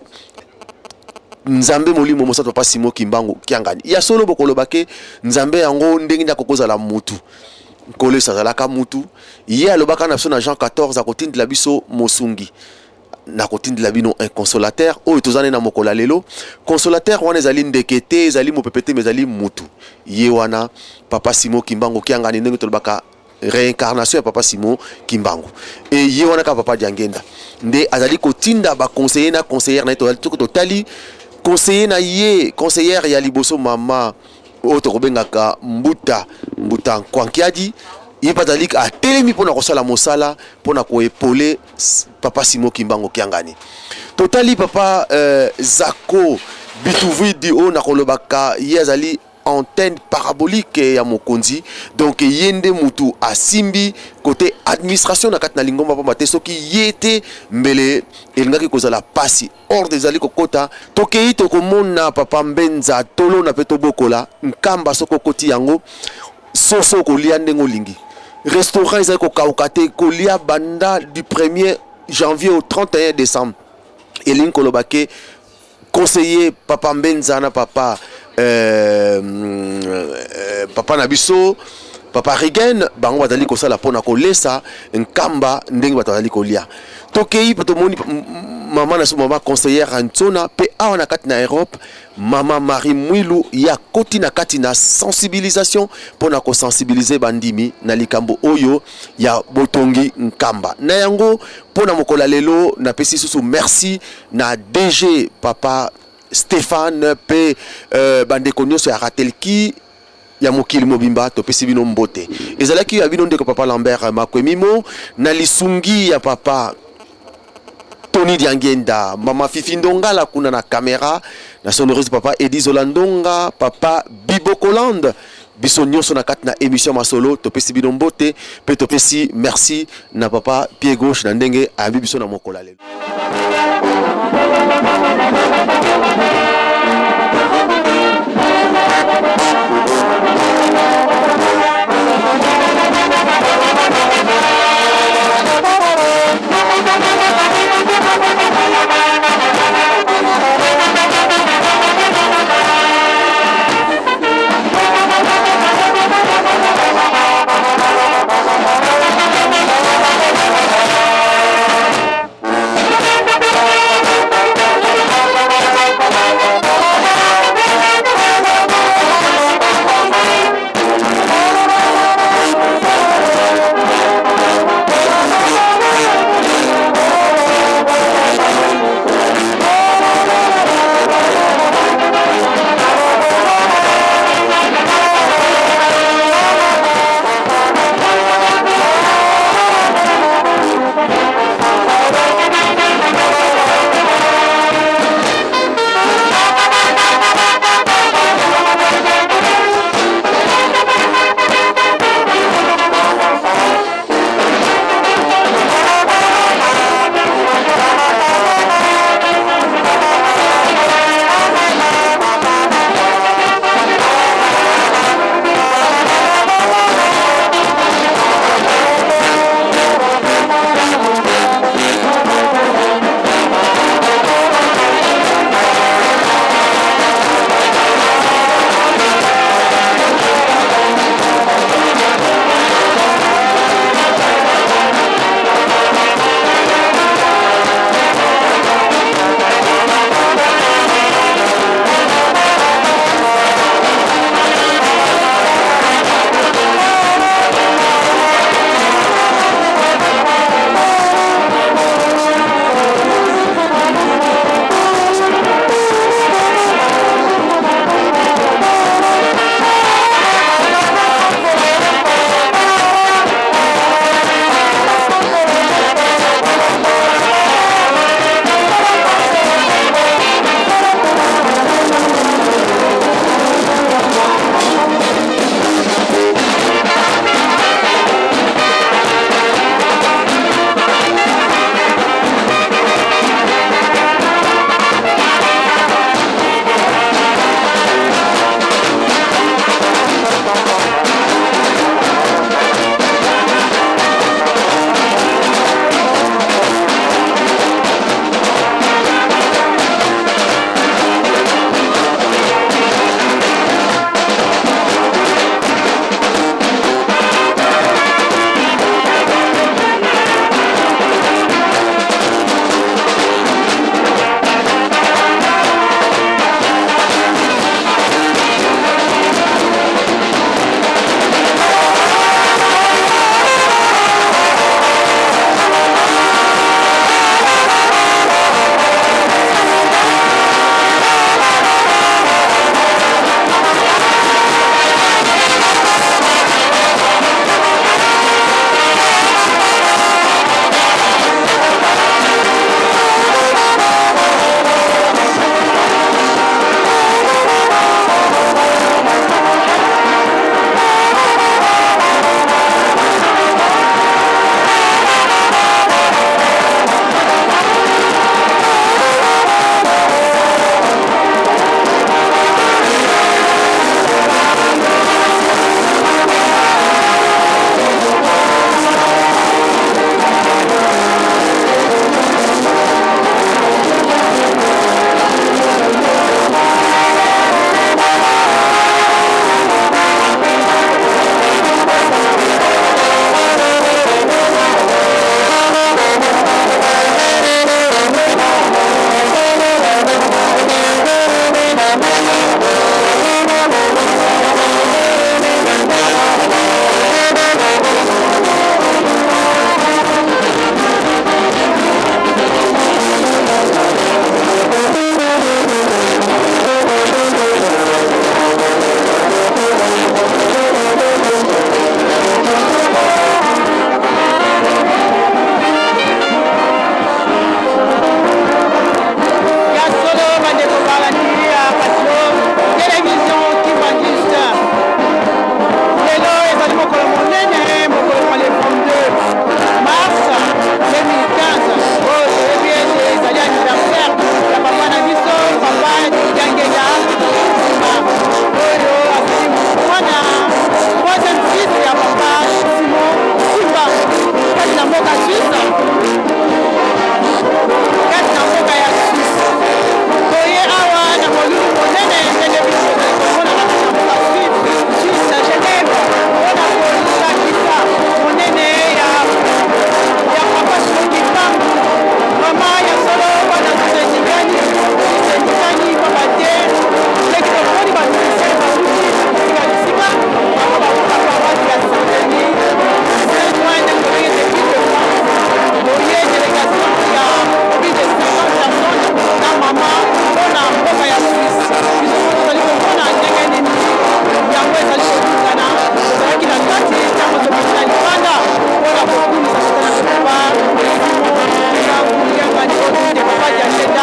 Nzambe Molimo Mosantu, papa Simo Kimbangu Kiangani. Ya solo, bokoloba ke Nzambe yango ndenge nini akokozala mutu? Nkolo Yesu azalaka mutu. Ye alobaka na biso na Jean 14, akotindela biso mosungi, nakotindela bino un consolateur. Oyo toza ne na mokolo ya lelo, consolateur wana ezali ndeke te, ezali mopepe te, mais ezali mutu. Ye wana papa Simo Kimbangu Kiangani, ndenge tolobaka réincarnation ya papa Simon Kimbangu. E ye wana kaka papa Diangenda nde azali kotinda baconseiller na conseillère na ye. Tozali soki totali conseiller na ye, conseillère ya liboso, mama oyo tokobengaka Mbuta Mbuta Nkwankiadi, ye mpe azali atelemi mpona kosala mosala mpona koépauler papa Simon Kimbangu Kiangani. Totali papa Zako Bituvidi, oyo nakolobaka ye azali antenne parabolique ya mokonzi. Donc ye nde mutu asimbi côté administration na kati na lingomba, pamba te soki ye te, mbele elingaki kozala pasi. Ordre ezali kokota, tokei tokomona papa Mbenza Tolona mpe tobokola Nkamba. Soki okoti yango, soso okolia ndenge olingi, restaurant ezali kokauka te, kolia banda du 1er janvier au 31 décembre. Elingi koloba ke conseiller papa Mbenza na papa na biso papa Rigen, bango bazali kosala mpona kolesa Nkamba ndenge bato bazali kolia. Tokei mpe tomoni mama na biso, mama conseillère Antsona. Mpe awa na kati na Europe, mama Marie Mwilu, ye akoti na kati na sensibilisation mpona kosensibiliser bandimi na likambo oyo ya botongi Nkamba. Na yango, mpona mokolo ya lelo, napesi susu merci na DG papa Stéphane mpe bandeko nyonso ya Ratelki ya mokili mobimba. Topesi bino mbote. Ezalaki ya bino ndeko papa Lambert Makwemimo, na lisungi ya papa Tony Diangenda, mama Fifi Ndongala kuna na caméra, na sonorise papa Edi Zola Ndonga, papa Bibokolande. Biso nyonso na kati na émission Masolo topesi bino mbote mpe topesi merci na papa pied gauche na ndenge ayambi biso na mokolo ya lelo.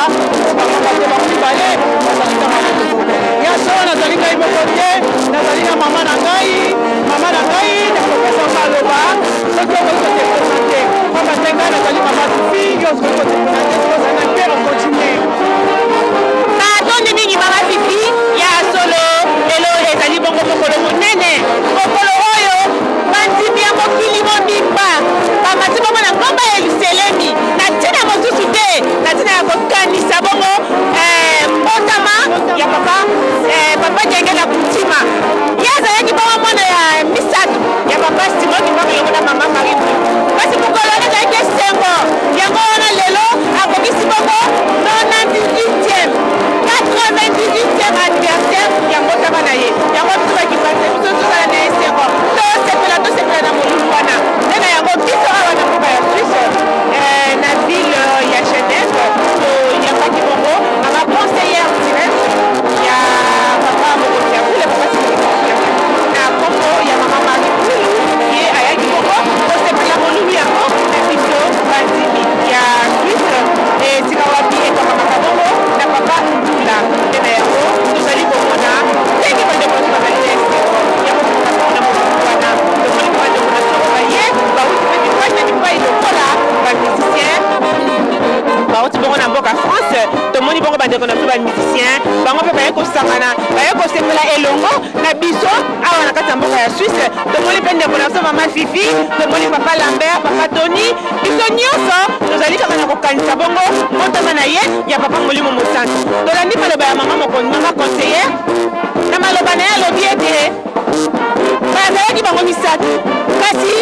Diangienda pamba te bango mibale bazali kaka moto moko. Ya solo nazali ngai moko te, nazali na mama na ngai, mama na ngai nakopesa maloba soki okoki ko te presenter, pamba te ngai nazali mama Fifi, yo okoki ko te presenter soki ozali na te okontinue. Matondi mingi mama Fifi, ya solo lelo ezali bongo mokolo monene, mokolo oyo bandimi ya mokili mobimba bamati bongo na ngomba ya Yelusalemi na ntina mosusu te, na ntina ya kokanisa bongo eh, mbotama ya papa eh, papa Diangienda Kuntima. Ye azalaki bongo mwana ya misato ya papa Simon Kimbangu elongo na mama Marie Brune. Kasi mokolo wana ezalaki esengo, yango wana lelo akokisi bongo 98e 98e anniversaire ya mbotama na ye. Yango biso bakipase biso tozala na esengo, tosepela tosepela na molulu wana. Nde na yango biso awa na mboka ya Suisse eh, na ville ya Genève toyambaki bongo mama conseillère directe ya papa mokonzi ya kule papa Simon na kombo ya mama Marie Pulu, ye ayaki bongo kosepela molulu yango na biso bandimi ya Suisse esika wapi ekamamaka bongo na papa Ndula. Nde na yango tozali komona ndenge bandeko na biso bazali na esengo ya kokutana bongo na molulu wana. Tomoni mpe bandeko na biso baye bawuti mpe bipai na bipai lokola ba musiciens bawuti bongo na mboka France. Tomoni bongo bandeko na biso ba musiciens bango mpe baye kosangana, baye kosepela elongo na biso awa na kati ya mboka ya Suisse. Tomoni mpe ndeko na biso mama Fifi, tomoni papa Lambert, papa Tony, biso nyonso tozali kaka na kokanisa bongo mbotama na ye ya papa Molimo Mosantu. Tolandi maloba ya mama mokonzi, mama conseillère, na maloba na ye alobi ete bazalaki bango misato, kasi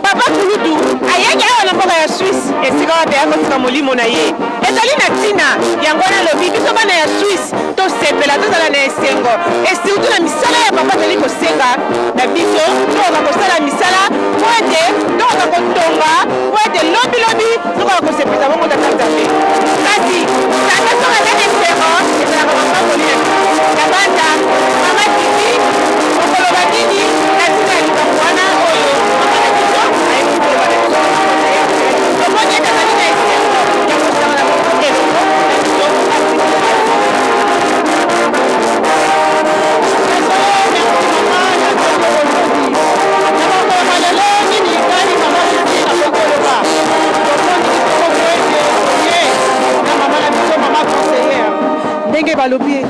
papa kulutu ayaki awa na mboka ya Suisse esika wapi ayaki kotika molimo na ye. Ezali na ntina yango wana alobi biso bana ya Suisse tosepela, tozala na esengo, et surtout na misala ya papa azali kosenga na biso tokoka kosala misala mpo ete tokoka kotonga, mpo ete lobi lobi tokoka kosepelisa bongo tata Nzambe. Kasi tata soki aza na esengo ezalaka mapamboli na biso. Na banda mama Fifi, okoloba nini na ntina ya likambo wana oyo mama na biso ayebi koloba na biso? Tomoni ete azali na esengo ya kosangana elongo na biso. Ndenge balobi.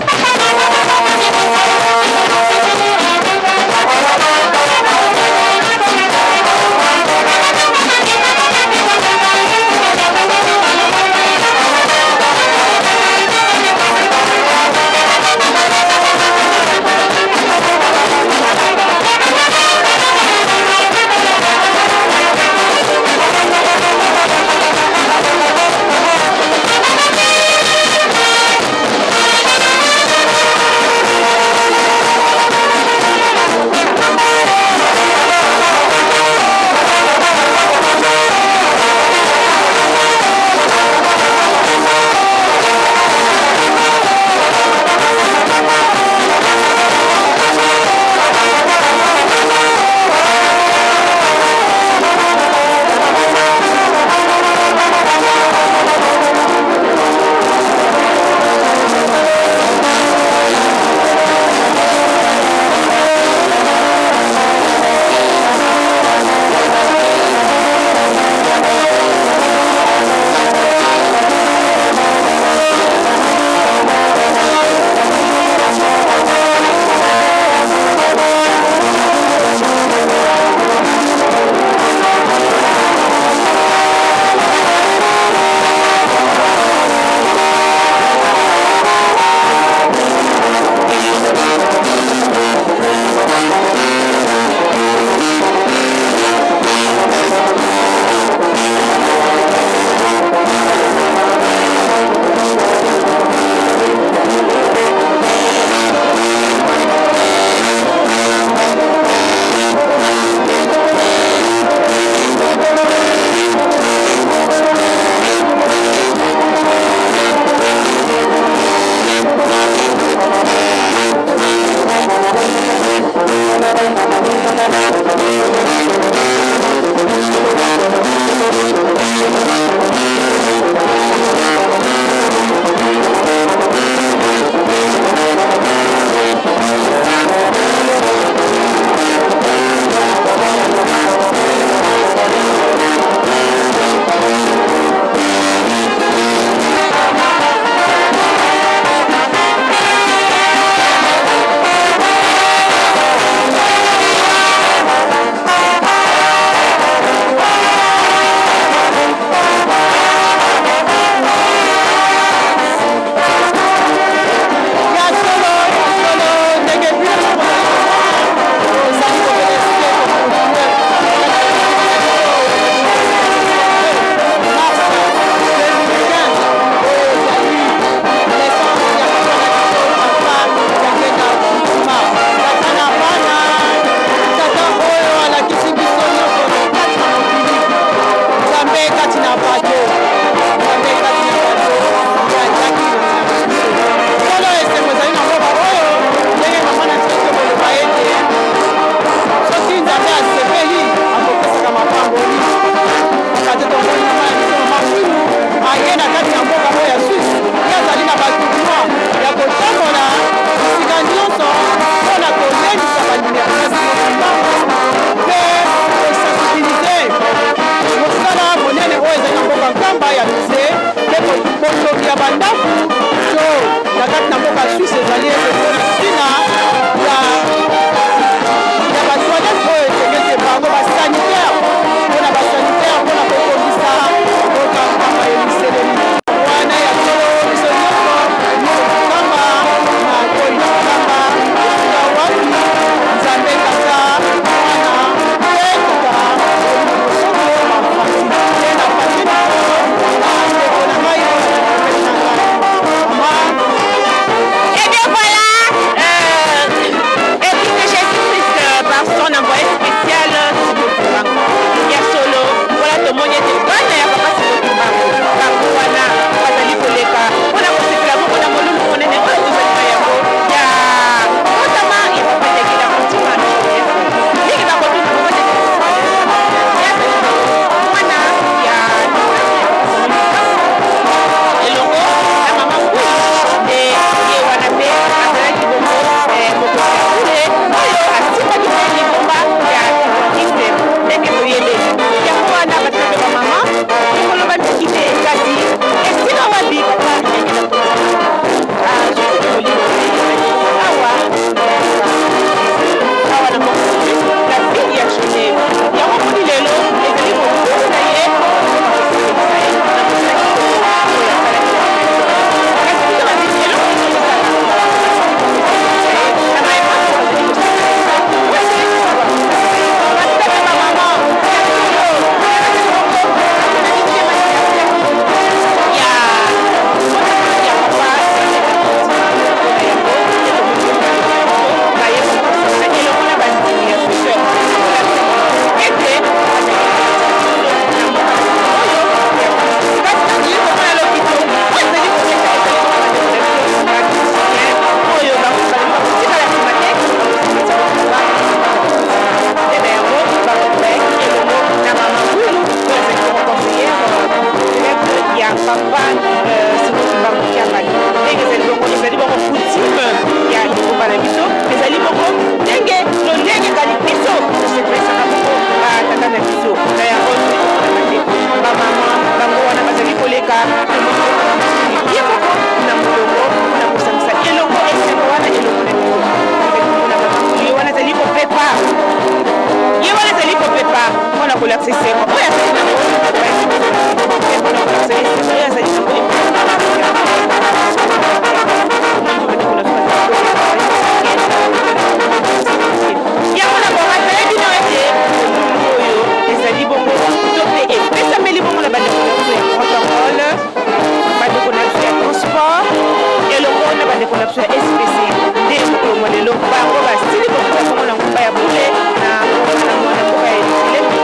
na biso ya SPC nde mokolo mwa lelo bango basili kokota bongo na ngumba ya bule na na mboka ya Yelusalemi.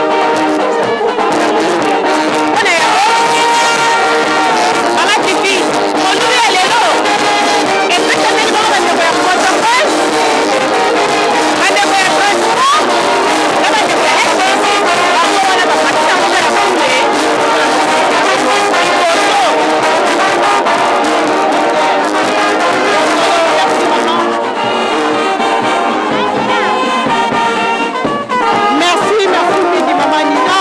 Mpo na yango, mama Fifi, molulu ya lelo epesameli bongo bandeko ya protocole, bandeko ya transport na bandeko ya SPC, bango wana bamati na ngomba ya bule liboso. Merci, merci mingi mama Nina.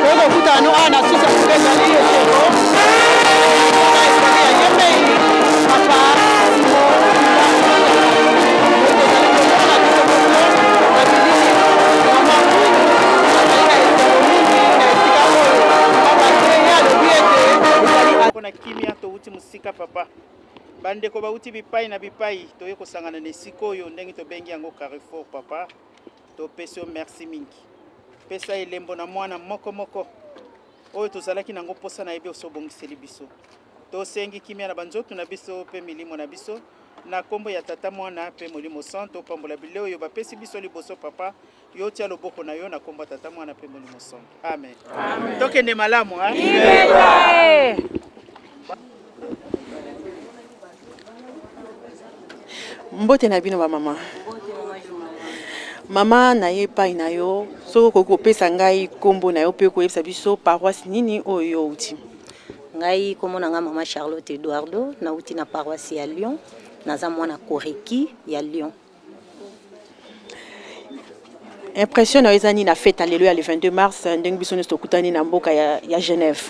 Toyei kokutana no awa na susi ya moke ezali esengo. Na ezali ya yemei papa Simon tozali komona biso moko na bilili mama Mwindu azali na esengo mingi na esika oyo pamba te ye alobi ete ezali mpo na kimia towuti mosika papa. Bandeko bawuti bipai na bipai toye kosangana na esika oyo ndenge tobengi yango Carrefour papa. Topesi yo merci mingi. Pesa elembo na mwana moko moko oyo tozalaki nango mposa na yebi osi obongiseli biso. Tosengi kimia na banzoto na biso mpe milimo na biso na kombo ya Tata, Mwana mpe Molimo Santo. Pambola bilei oyo bapesi biso liboso papa. Yo tia loboko na yo na kombo ya Tata, Mwana mpe Molimo Santo. Amen. Amen. Tokende malamu hein? Mbote na bino ba mama. Mama na ye epai na yo soki okoki kopesa ngai nkombo na yo mpe koyebisa biso paroisse nini oyo yo outi. Ngai nkombo na ngai mama Charlotte Eduardo, nauti na paroisse ya Lyon, naza mwana Koreki ya Lyon. Impression na yo eza nini na fete ya lelo ya le 22 mars ndenge biso nyonso tokutani na mboka ya, ya Genève?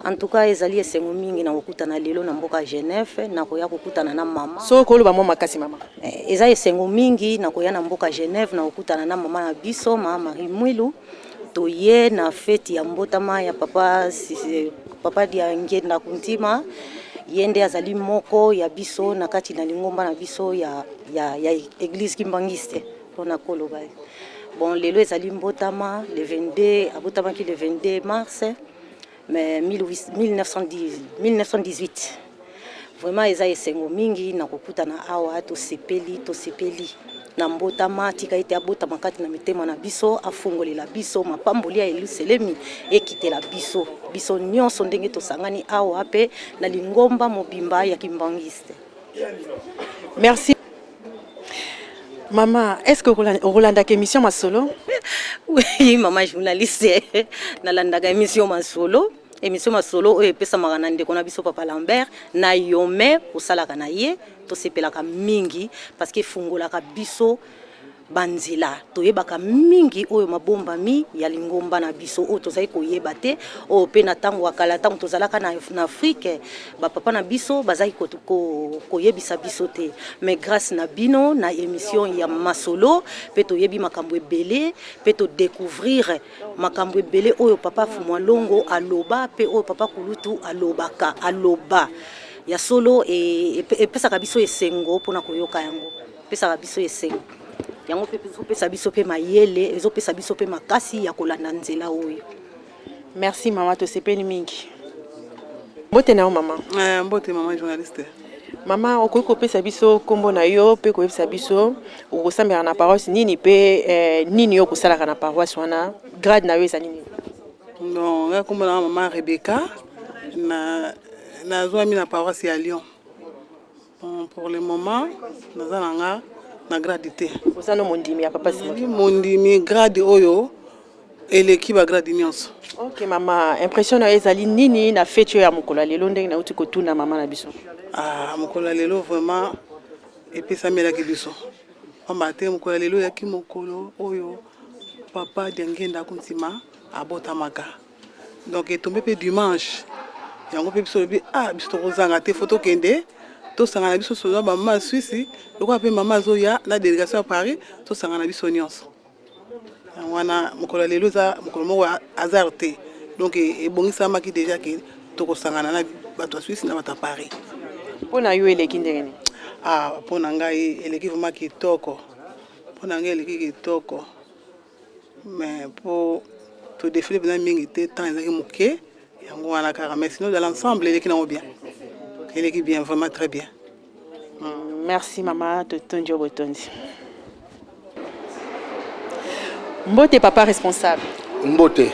En tout cas ezali esengo mingi na kokutana lelo na mboka ya Genève, na koya kokutana na mama. Soki koloba mwa makasi mama. Eh, eza esengo mingi na koya na mboka Genève na kokutana na mama na biso mama Marie Mwilu. Toye na feti ya mbotama ya papa, papa Diangienda Kuntima. Ye nde azali moko ya biso na kati na lingomba na biso ya, ya, ya eglise kimbanguiste mpona koloba. Bon, lelo ezali mbotama le 22, abotamaki le 22 mars mais 1910, 1918. Vraiment eza esengo mingi na kokutana awa, tosepeli, tosepeli na mbotama. Tika ete abotama kati na mitema na biso, afungolela biso mapamboli ya Yelusalemi, ekitela biso biso nyonso ndenge tosangani awa pe na lingomba mobimba ya kimbanguiste. Merci. Mama, est-ce que okolandaka émission Masolo? Oui, mama journaliste, nalandaka émission Masolo. Émission Masolo oyo epesamaka na ndeko na biso Papa Lambert na Yome, osalaka na ye, tosepelaka mingi parce que efungolaka biso banzela, toyebaka mingi oyo mabombami ya lingomba na biso oyo tozali koyeba te, oyo pe na tango ya kala, tango tozalaka na, na Afrique, ba papa na biso bazali ko, ko, koyebisa biso te, mais grâce na bino na émission ya Masolo pe toyebi makambo ebele, pe to découvrir makambo ebele oyo papa Fumua Longo aloba pe oyo papa Kulutu alobaka, aloba ya solo, e, epesaka biso esengo pona koyoka yango. Epesaka biso esengo yango mpe ezopesa biso mpe mayele, ezopesa biso mpe makasi ya kolanda nzela oyo. Merci mama, tosepeli mingi. Mbote na yo mama. Mbote mama journaliste. Mama, okoki kopesa biso kombo na yo mpe koyebisa biso okosambela na paroisse nini mpe nini yo okosalaka na paroisse wana, grade na yo eza nini? Non, ngai kombo na mama Rebecca, na nazwami na paroisse ya Lyon. Bon, pour le moment naza na nga na grade te. Oza no mondimi ya papa Simon? Mondimi grade oyo eleki ba grade nyonso. Ok mama, impression na yo ezali nini na fete oyo ya mokolo ya lelo ndenge nauti kotuna mama na biso? Ah, mokolo ya lelo vraiment epesamelaki biso. Pamba te mokolo ya lelo eyaki mokolo oyo papa Diangienda Kuntima abotamaka. Donc etombe pe dimanche. Yango pe biso lobi ah biso tokozanga te faut tokende tosangana biso soza ba mama Suisse lokola pe mama azoya na délégation ya Paris tosangana biso nyonso. Yango wana mokolo ya lelo eza mokolo moko ya hasard te. Donc ebongisamaki déjà ke tokosangana na bato ya Suisse na bato ya Paris. Mpo na yo eleki ndenge nini? Ah, mpo na ngai eleki vraiment kitoko. Mpo na ngai eleki kitoko. Mais po to défiler pena mingi te, temps ezalaki moke, yango wana kaka. Mais sinon dans l'ensemble eleki nango bien. Eleki bien, vraiment très bien. Merci mama, totondi yo botondi. Mbote papa responsable. Mbote.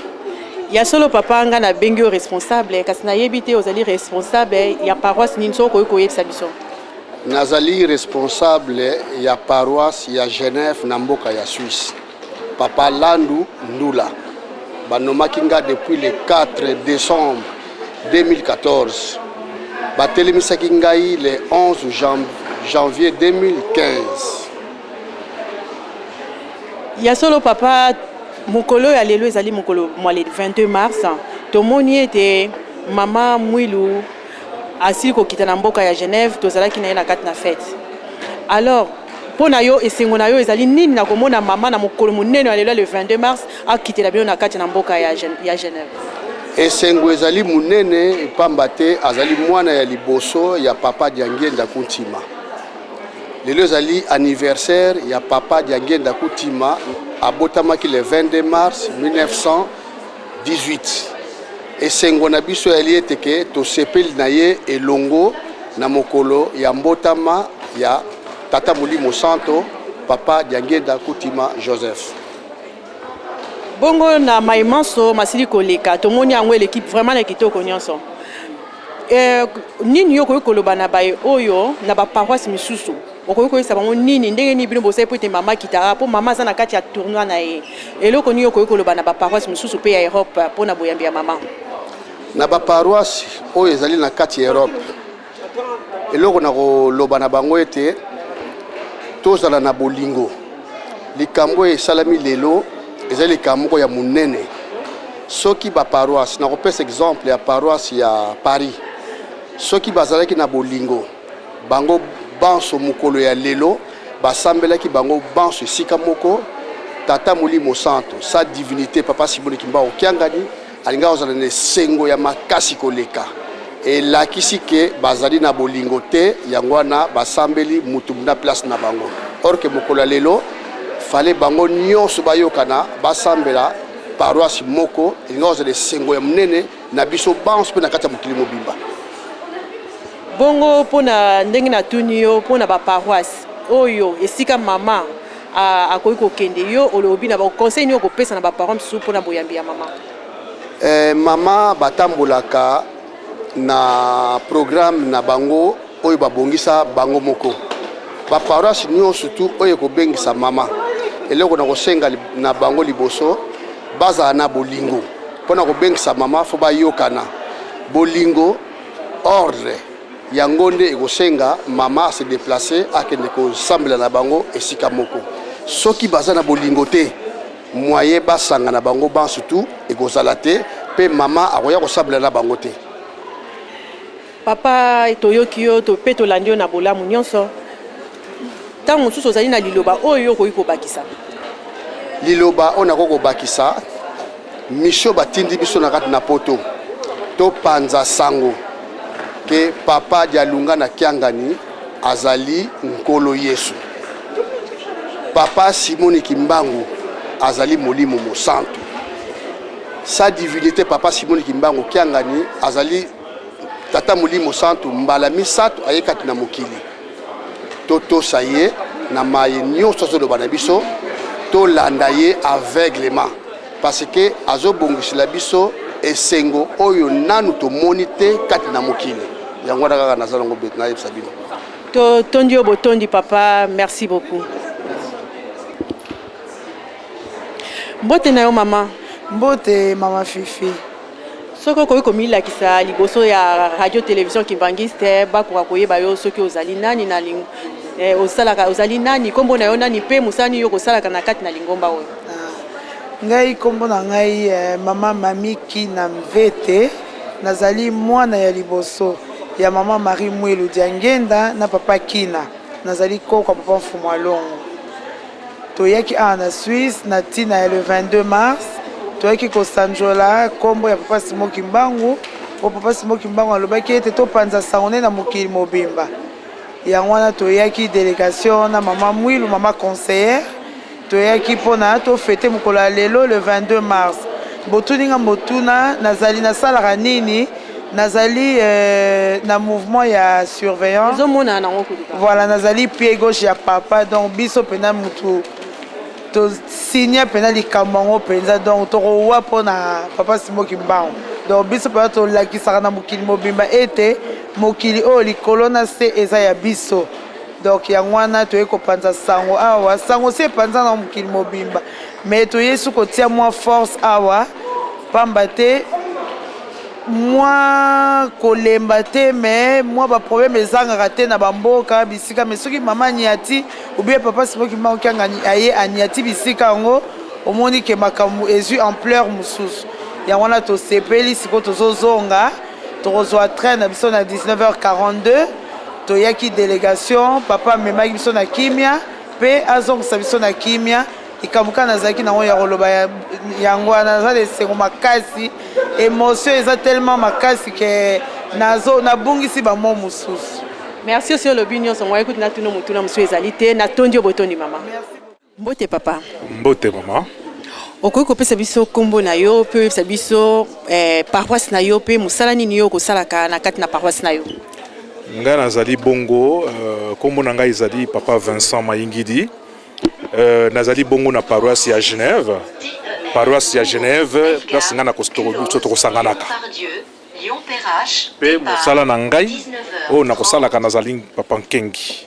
Ya solo papa, nga nabengi yo responsable, kasi nayebi te ozali responsable ya paroisse nini, soki okoki koyebisa biso. Nazali responsable ya paroisse ya Genève na mboka ya Suisse. Papa Landu Ndula. Banomaki nga depuis le 4 décembre 2014. Batelemisaki ngai le 11 janvier 2015. Ya solo papa, mokolo ya lelo ezali mokolo mwa le 22 mars. Tomoni ete mama Mwilu asili kokita na mboka ya Genève, tozalaki na ye na kati na fête. Alors, mpo na yo, esengo na yo ezali nini na komona mama na mokolo monene ya lelo le 22 mars akitela bino na kati na mboka ya Genève? Esengo ezali monene pamba te azali mwana ya liboso ya papa Diangienda Kuntima. Lelo ezali anniversaire ya papa Diangienda Kuntima, abotamaki le 22 mars 1918. Esengo na biso ezali ete ke tosepeli na ye elongo na mokolo ya mbotama ya Tata Molimo Santo, papa Diangienda Kuntima Joseph. Bongo na mai manso masili koleka, tomoni yango eleki vraiment na kitoko nyonso. Nini yo okoki koloba na baye oyo na ba paroisse misusu, okoki koyebisa bango nini, ndenge nini bino bosali po ete mama akitaka, po mama aza na kati ya tournoi na ye, eloko nini okoki koloba na ba paroisse mosusu pe ya Europe po na boyambi ya mama? Na ba paroisse oyo ezali na kati ya Europe, eloko na koloba na bango ete tozala na bolingo. Likambo oyo esalami lelo ezali likambo moko ya monene. Soki ba paroisse, nakopesa exemple ya paroisse ya Paris, soki bazalaki na bolingo bango banso mokolo ya lelo basambelaki bango banso esika moko, Tata Molimo Santo, sa divinité papa Simon Kimbangu Kiangani alingaka kozala na esengo ya makasi koleka. Elakisi ke bazali na bolingo te, yango wana basambeli mutu na place na bango. Or ke mokolo ya lelo fallait bango nyonso bayokana, basambela paroisse moko, elingaka kozala esengo ya monene na biso banso mpe na kati ya mokili mobimba. Bongo mpona ndenge natuni yo mpona ba paroisse oyo esika mama akoki kokende, yo olobi na ba conseil nini okopesa na ba paroisse mosusu mpona boyambi ya mama? Mama batambolaka na programme na bango oyo babongisa bango moko. Ba paroisse nyonso tu oyo ekobengisa mama, eloko na kosenga na bango liboso, bazala na bolingo. Mpona kobengisa mama fo bayokana. Bolingo, ordre, yango nde ekosenga mama ase déplacer akende kosambela na bango esika moko. Soki baza na bolingo te, moyen basanga na bango banso tu ekozala te, mpe mama akoya kosambela na bango te. Papa, toyoki yo mpe tolandi yo na bolamu nyonso. Ntango mosusu ozali na liloba oyo okoki kobakisa? Liloba oyo nakoki kobakisa, mission batindi biso na kati na poto, topanza sango ke papa Dialunga na Kiangani azali Nkolo Yesu. Papa Simoni Kimbangu azali Molimo Mosantu. Sa divinité papa Simoni Kimbangu Kiangani azali Tata Molimo Santu mbala misato aye kati na mokili. Totosa ye na maye nyonso azoloba na biso, tolanda ye aveuglement parce que azobongisela biso esengo oyo nanu tomoni te kati na mokili. Yango wana kaka naza nango nayebisa bino. Totondi yo botondi papa, merci beaucoup. Mbote na yo mama. Mbote mama Fifi. Soki okoki komilakisa liboso ya radio télévision Kimbanguiste, bakoka koyeba yo soki ozali nani na osalaka, ozali nani, kombo na yo nani mpe mosala nini yo kosalaka na kati na lingomba oyo? Ngai kombo na ngai mama Mamiki na Mvete, nazali mwana ya liboso ya mama Marie Mwilu Diangenda na papa Kina, nazali koko ya papa Mfumu Alongo. Toyaki awa na Suisse na ntina ya le 22 mars, toyaki kosanjola kombo ya papa Simon Kimbangu, po papa Simon Kimbangu alobaki ete topanza sango ne na mokili mobimba. Yango wana toyaki delegation na mama Mwilu, mama conseillère, toyaki mpona tofete mokolo ya lelo le 22 mars. Botuni nga motuna, nazali nasalaka nini? Nazali euh, na mouvement ya surveillant. Ezomonana nango kutu. Voilà, nazali pied gauche ya papa donc biso pena mutu to signer pena likambo yango penza donc tokowa mpo na papa Simon Kimbangu. Donc biso pena tolakisaka na mokili mobimba ete mokili oyo likolo na se eza ya biso. Donc yango wana toye kopanza sango awa, sango si epanza na mokili mobimba mais toye su kotia mwa force awa pamba te mwa kolemba te mais mwa ba problème ezangaka te na bamboka bisika mais soki mama aniati ou bien papa Simon Kimbangu Kiangani aye aniati bisika yango omoni ke makambo ezwi ampleur mosusu yango wana tosepeli sikoyo tozozonga tokozwa train na biso na 19h42 toyaki delegation papa amemaki biso na kimia mpe azongisa biso na kimia likambo kaka nazalaki nango ya koloba yango wana naza na esengo makasi emotion eza tellement makasi ke nazo nabungisi bamo mosusu. Merci osi olobi nyonso ngai kutu natuna motuna mosusu ezali te natondi yo botondi mama. Mbote papa. Mbote mama. Okoki kopesa biso nkombo na yo mpe oyebisa biso eh, paroisse na yo mpe mosala nini yo okosalaka na kati na paroisse na yo? Ngai nazali bongo euh, nkombo na ngai ezali papa Vincent Mayingidi. Euh, nazali bongo na paroisse ya Genève, paroisse ya Genève place ngai nakosanganaka mpe mosala na ngai oyo nakosalaka nazali papa Nkengi.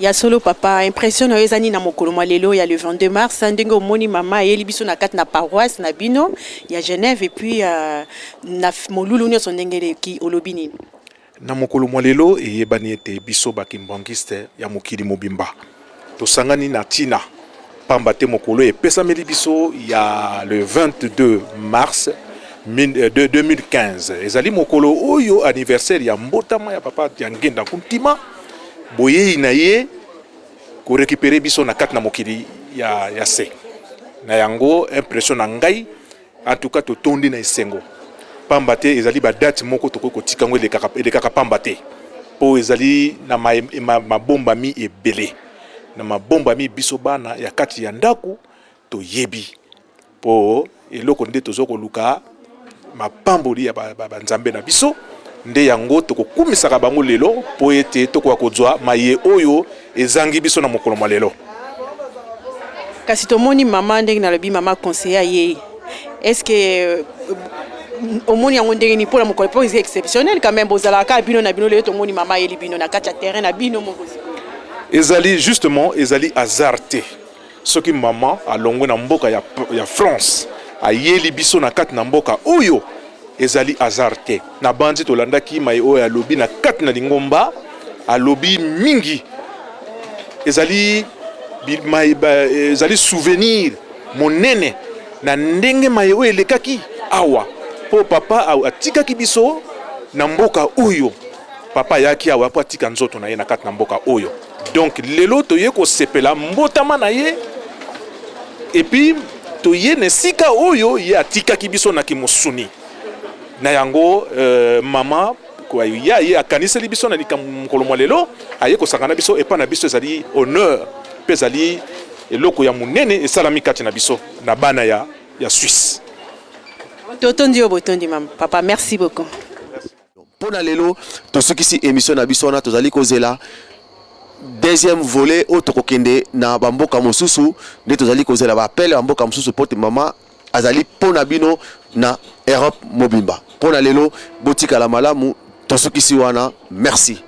Ya solo papa, impression na yo eza nini na mokolo mwa lelo ya le 22 mars ndenge omoni mama ayeli biso na kati na paroisse na bino ya Genève et puis euh, na molulu nyonso ndenge eleki olobi nini? Na mokolo mwa lelo eyebani ete biso ba kimbanguiste ya mokili mobimba tosangani na tina pamba te mokolo epesameli biso ya le 22 mars 2015 ezali mokolo oyo anniversaire ya mbotama ya papa Diangienda Kuntima, boyei na ye ko recuperer biso na kati na mokili ya, ya se. Na yango impression na ngai en tout cas totondi na esengo pamba te ezali ba date moko tokoki kotika yango elekaka, elekaka pamba te mpo ezali na mabombami ebele na mabombami biso bana ya kati ya ndako toyebi mpo eloko nde tozo koluka mapamboli ya banzambe ba, ba na biso nde yango tokokumisaka bango lelo mpo ete tokoka kozwa maye oyo ezangi biso na mokolo mwa lelo. Kasi tomoni mama ndenge nalobi mama conseiller ye est-ce que euh, omoni yango ndenge nini mpo na mokolo mpo eza exceptionnel quand même bozalaka kaka bino na bino lelo tomoni mama ayeli bino na kati ya terrain na bino moko ezali justement ezali hasard te soki mama alongwe na mboka ya, ya France ayeli biso na kati na mboka oyo ezali hasard te. Nabanzi tolandaki maye oyo alobi na kati na lingomba, alobi mingi ezali ezali souvenir monene na ndenge maye oyo elekaki awa mpo papa atikaki biso na mboka oyo. Papa ayaki awa mpo atika nzoto na ye na kati na mboka oyo. Donc lelo toye kosepela mbotama na ye epuis toye na esika oyo ye atikaki biso na kimosuni. Na yango euh, mama ya ye akaniseli biso na likambo mokolo mwa lelo aye kosangana biso epai na biso ezali honneur mpe ezali eloko ya monene esalami kati na biso na bana ya, ya Suisse. Totondi yo botondi mama papa, merci beaucoup. Mpo na lelo tosukisi emission na biso wana, tozali kozela deuxième volet oyo tokokende na bamboka mosusu, nde tozali kozela ba appel ya bamboka mosusu mpo te mama azali mpo na bino na Europe mobimba. Mpo na lelo botikala malamu, tosukisi wana, merci.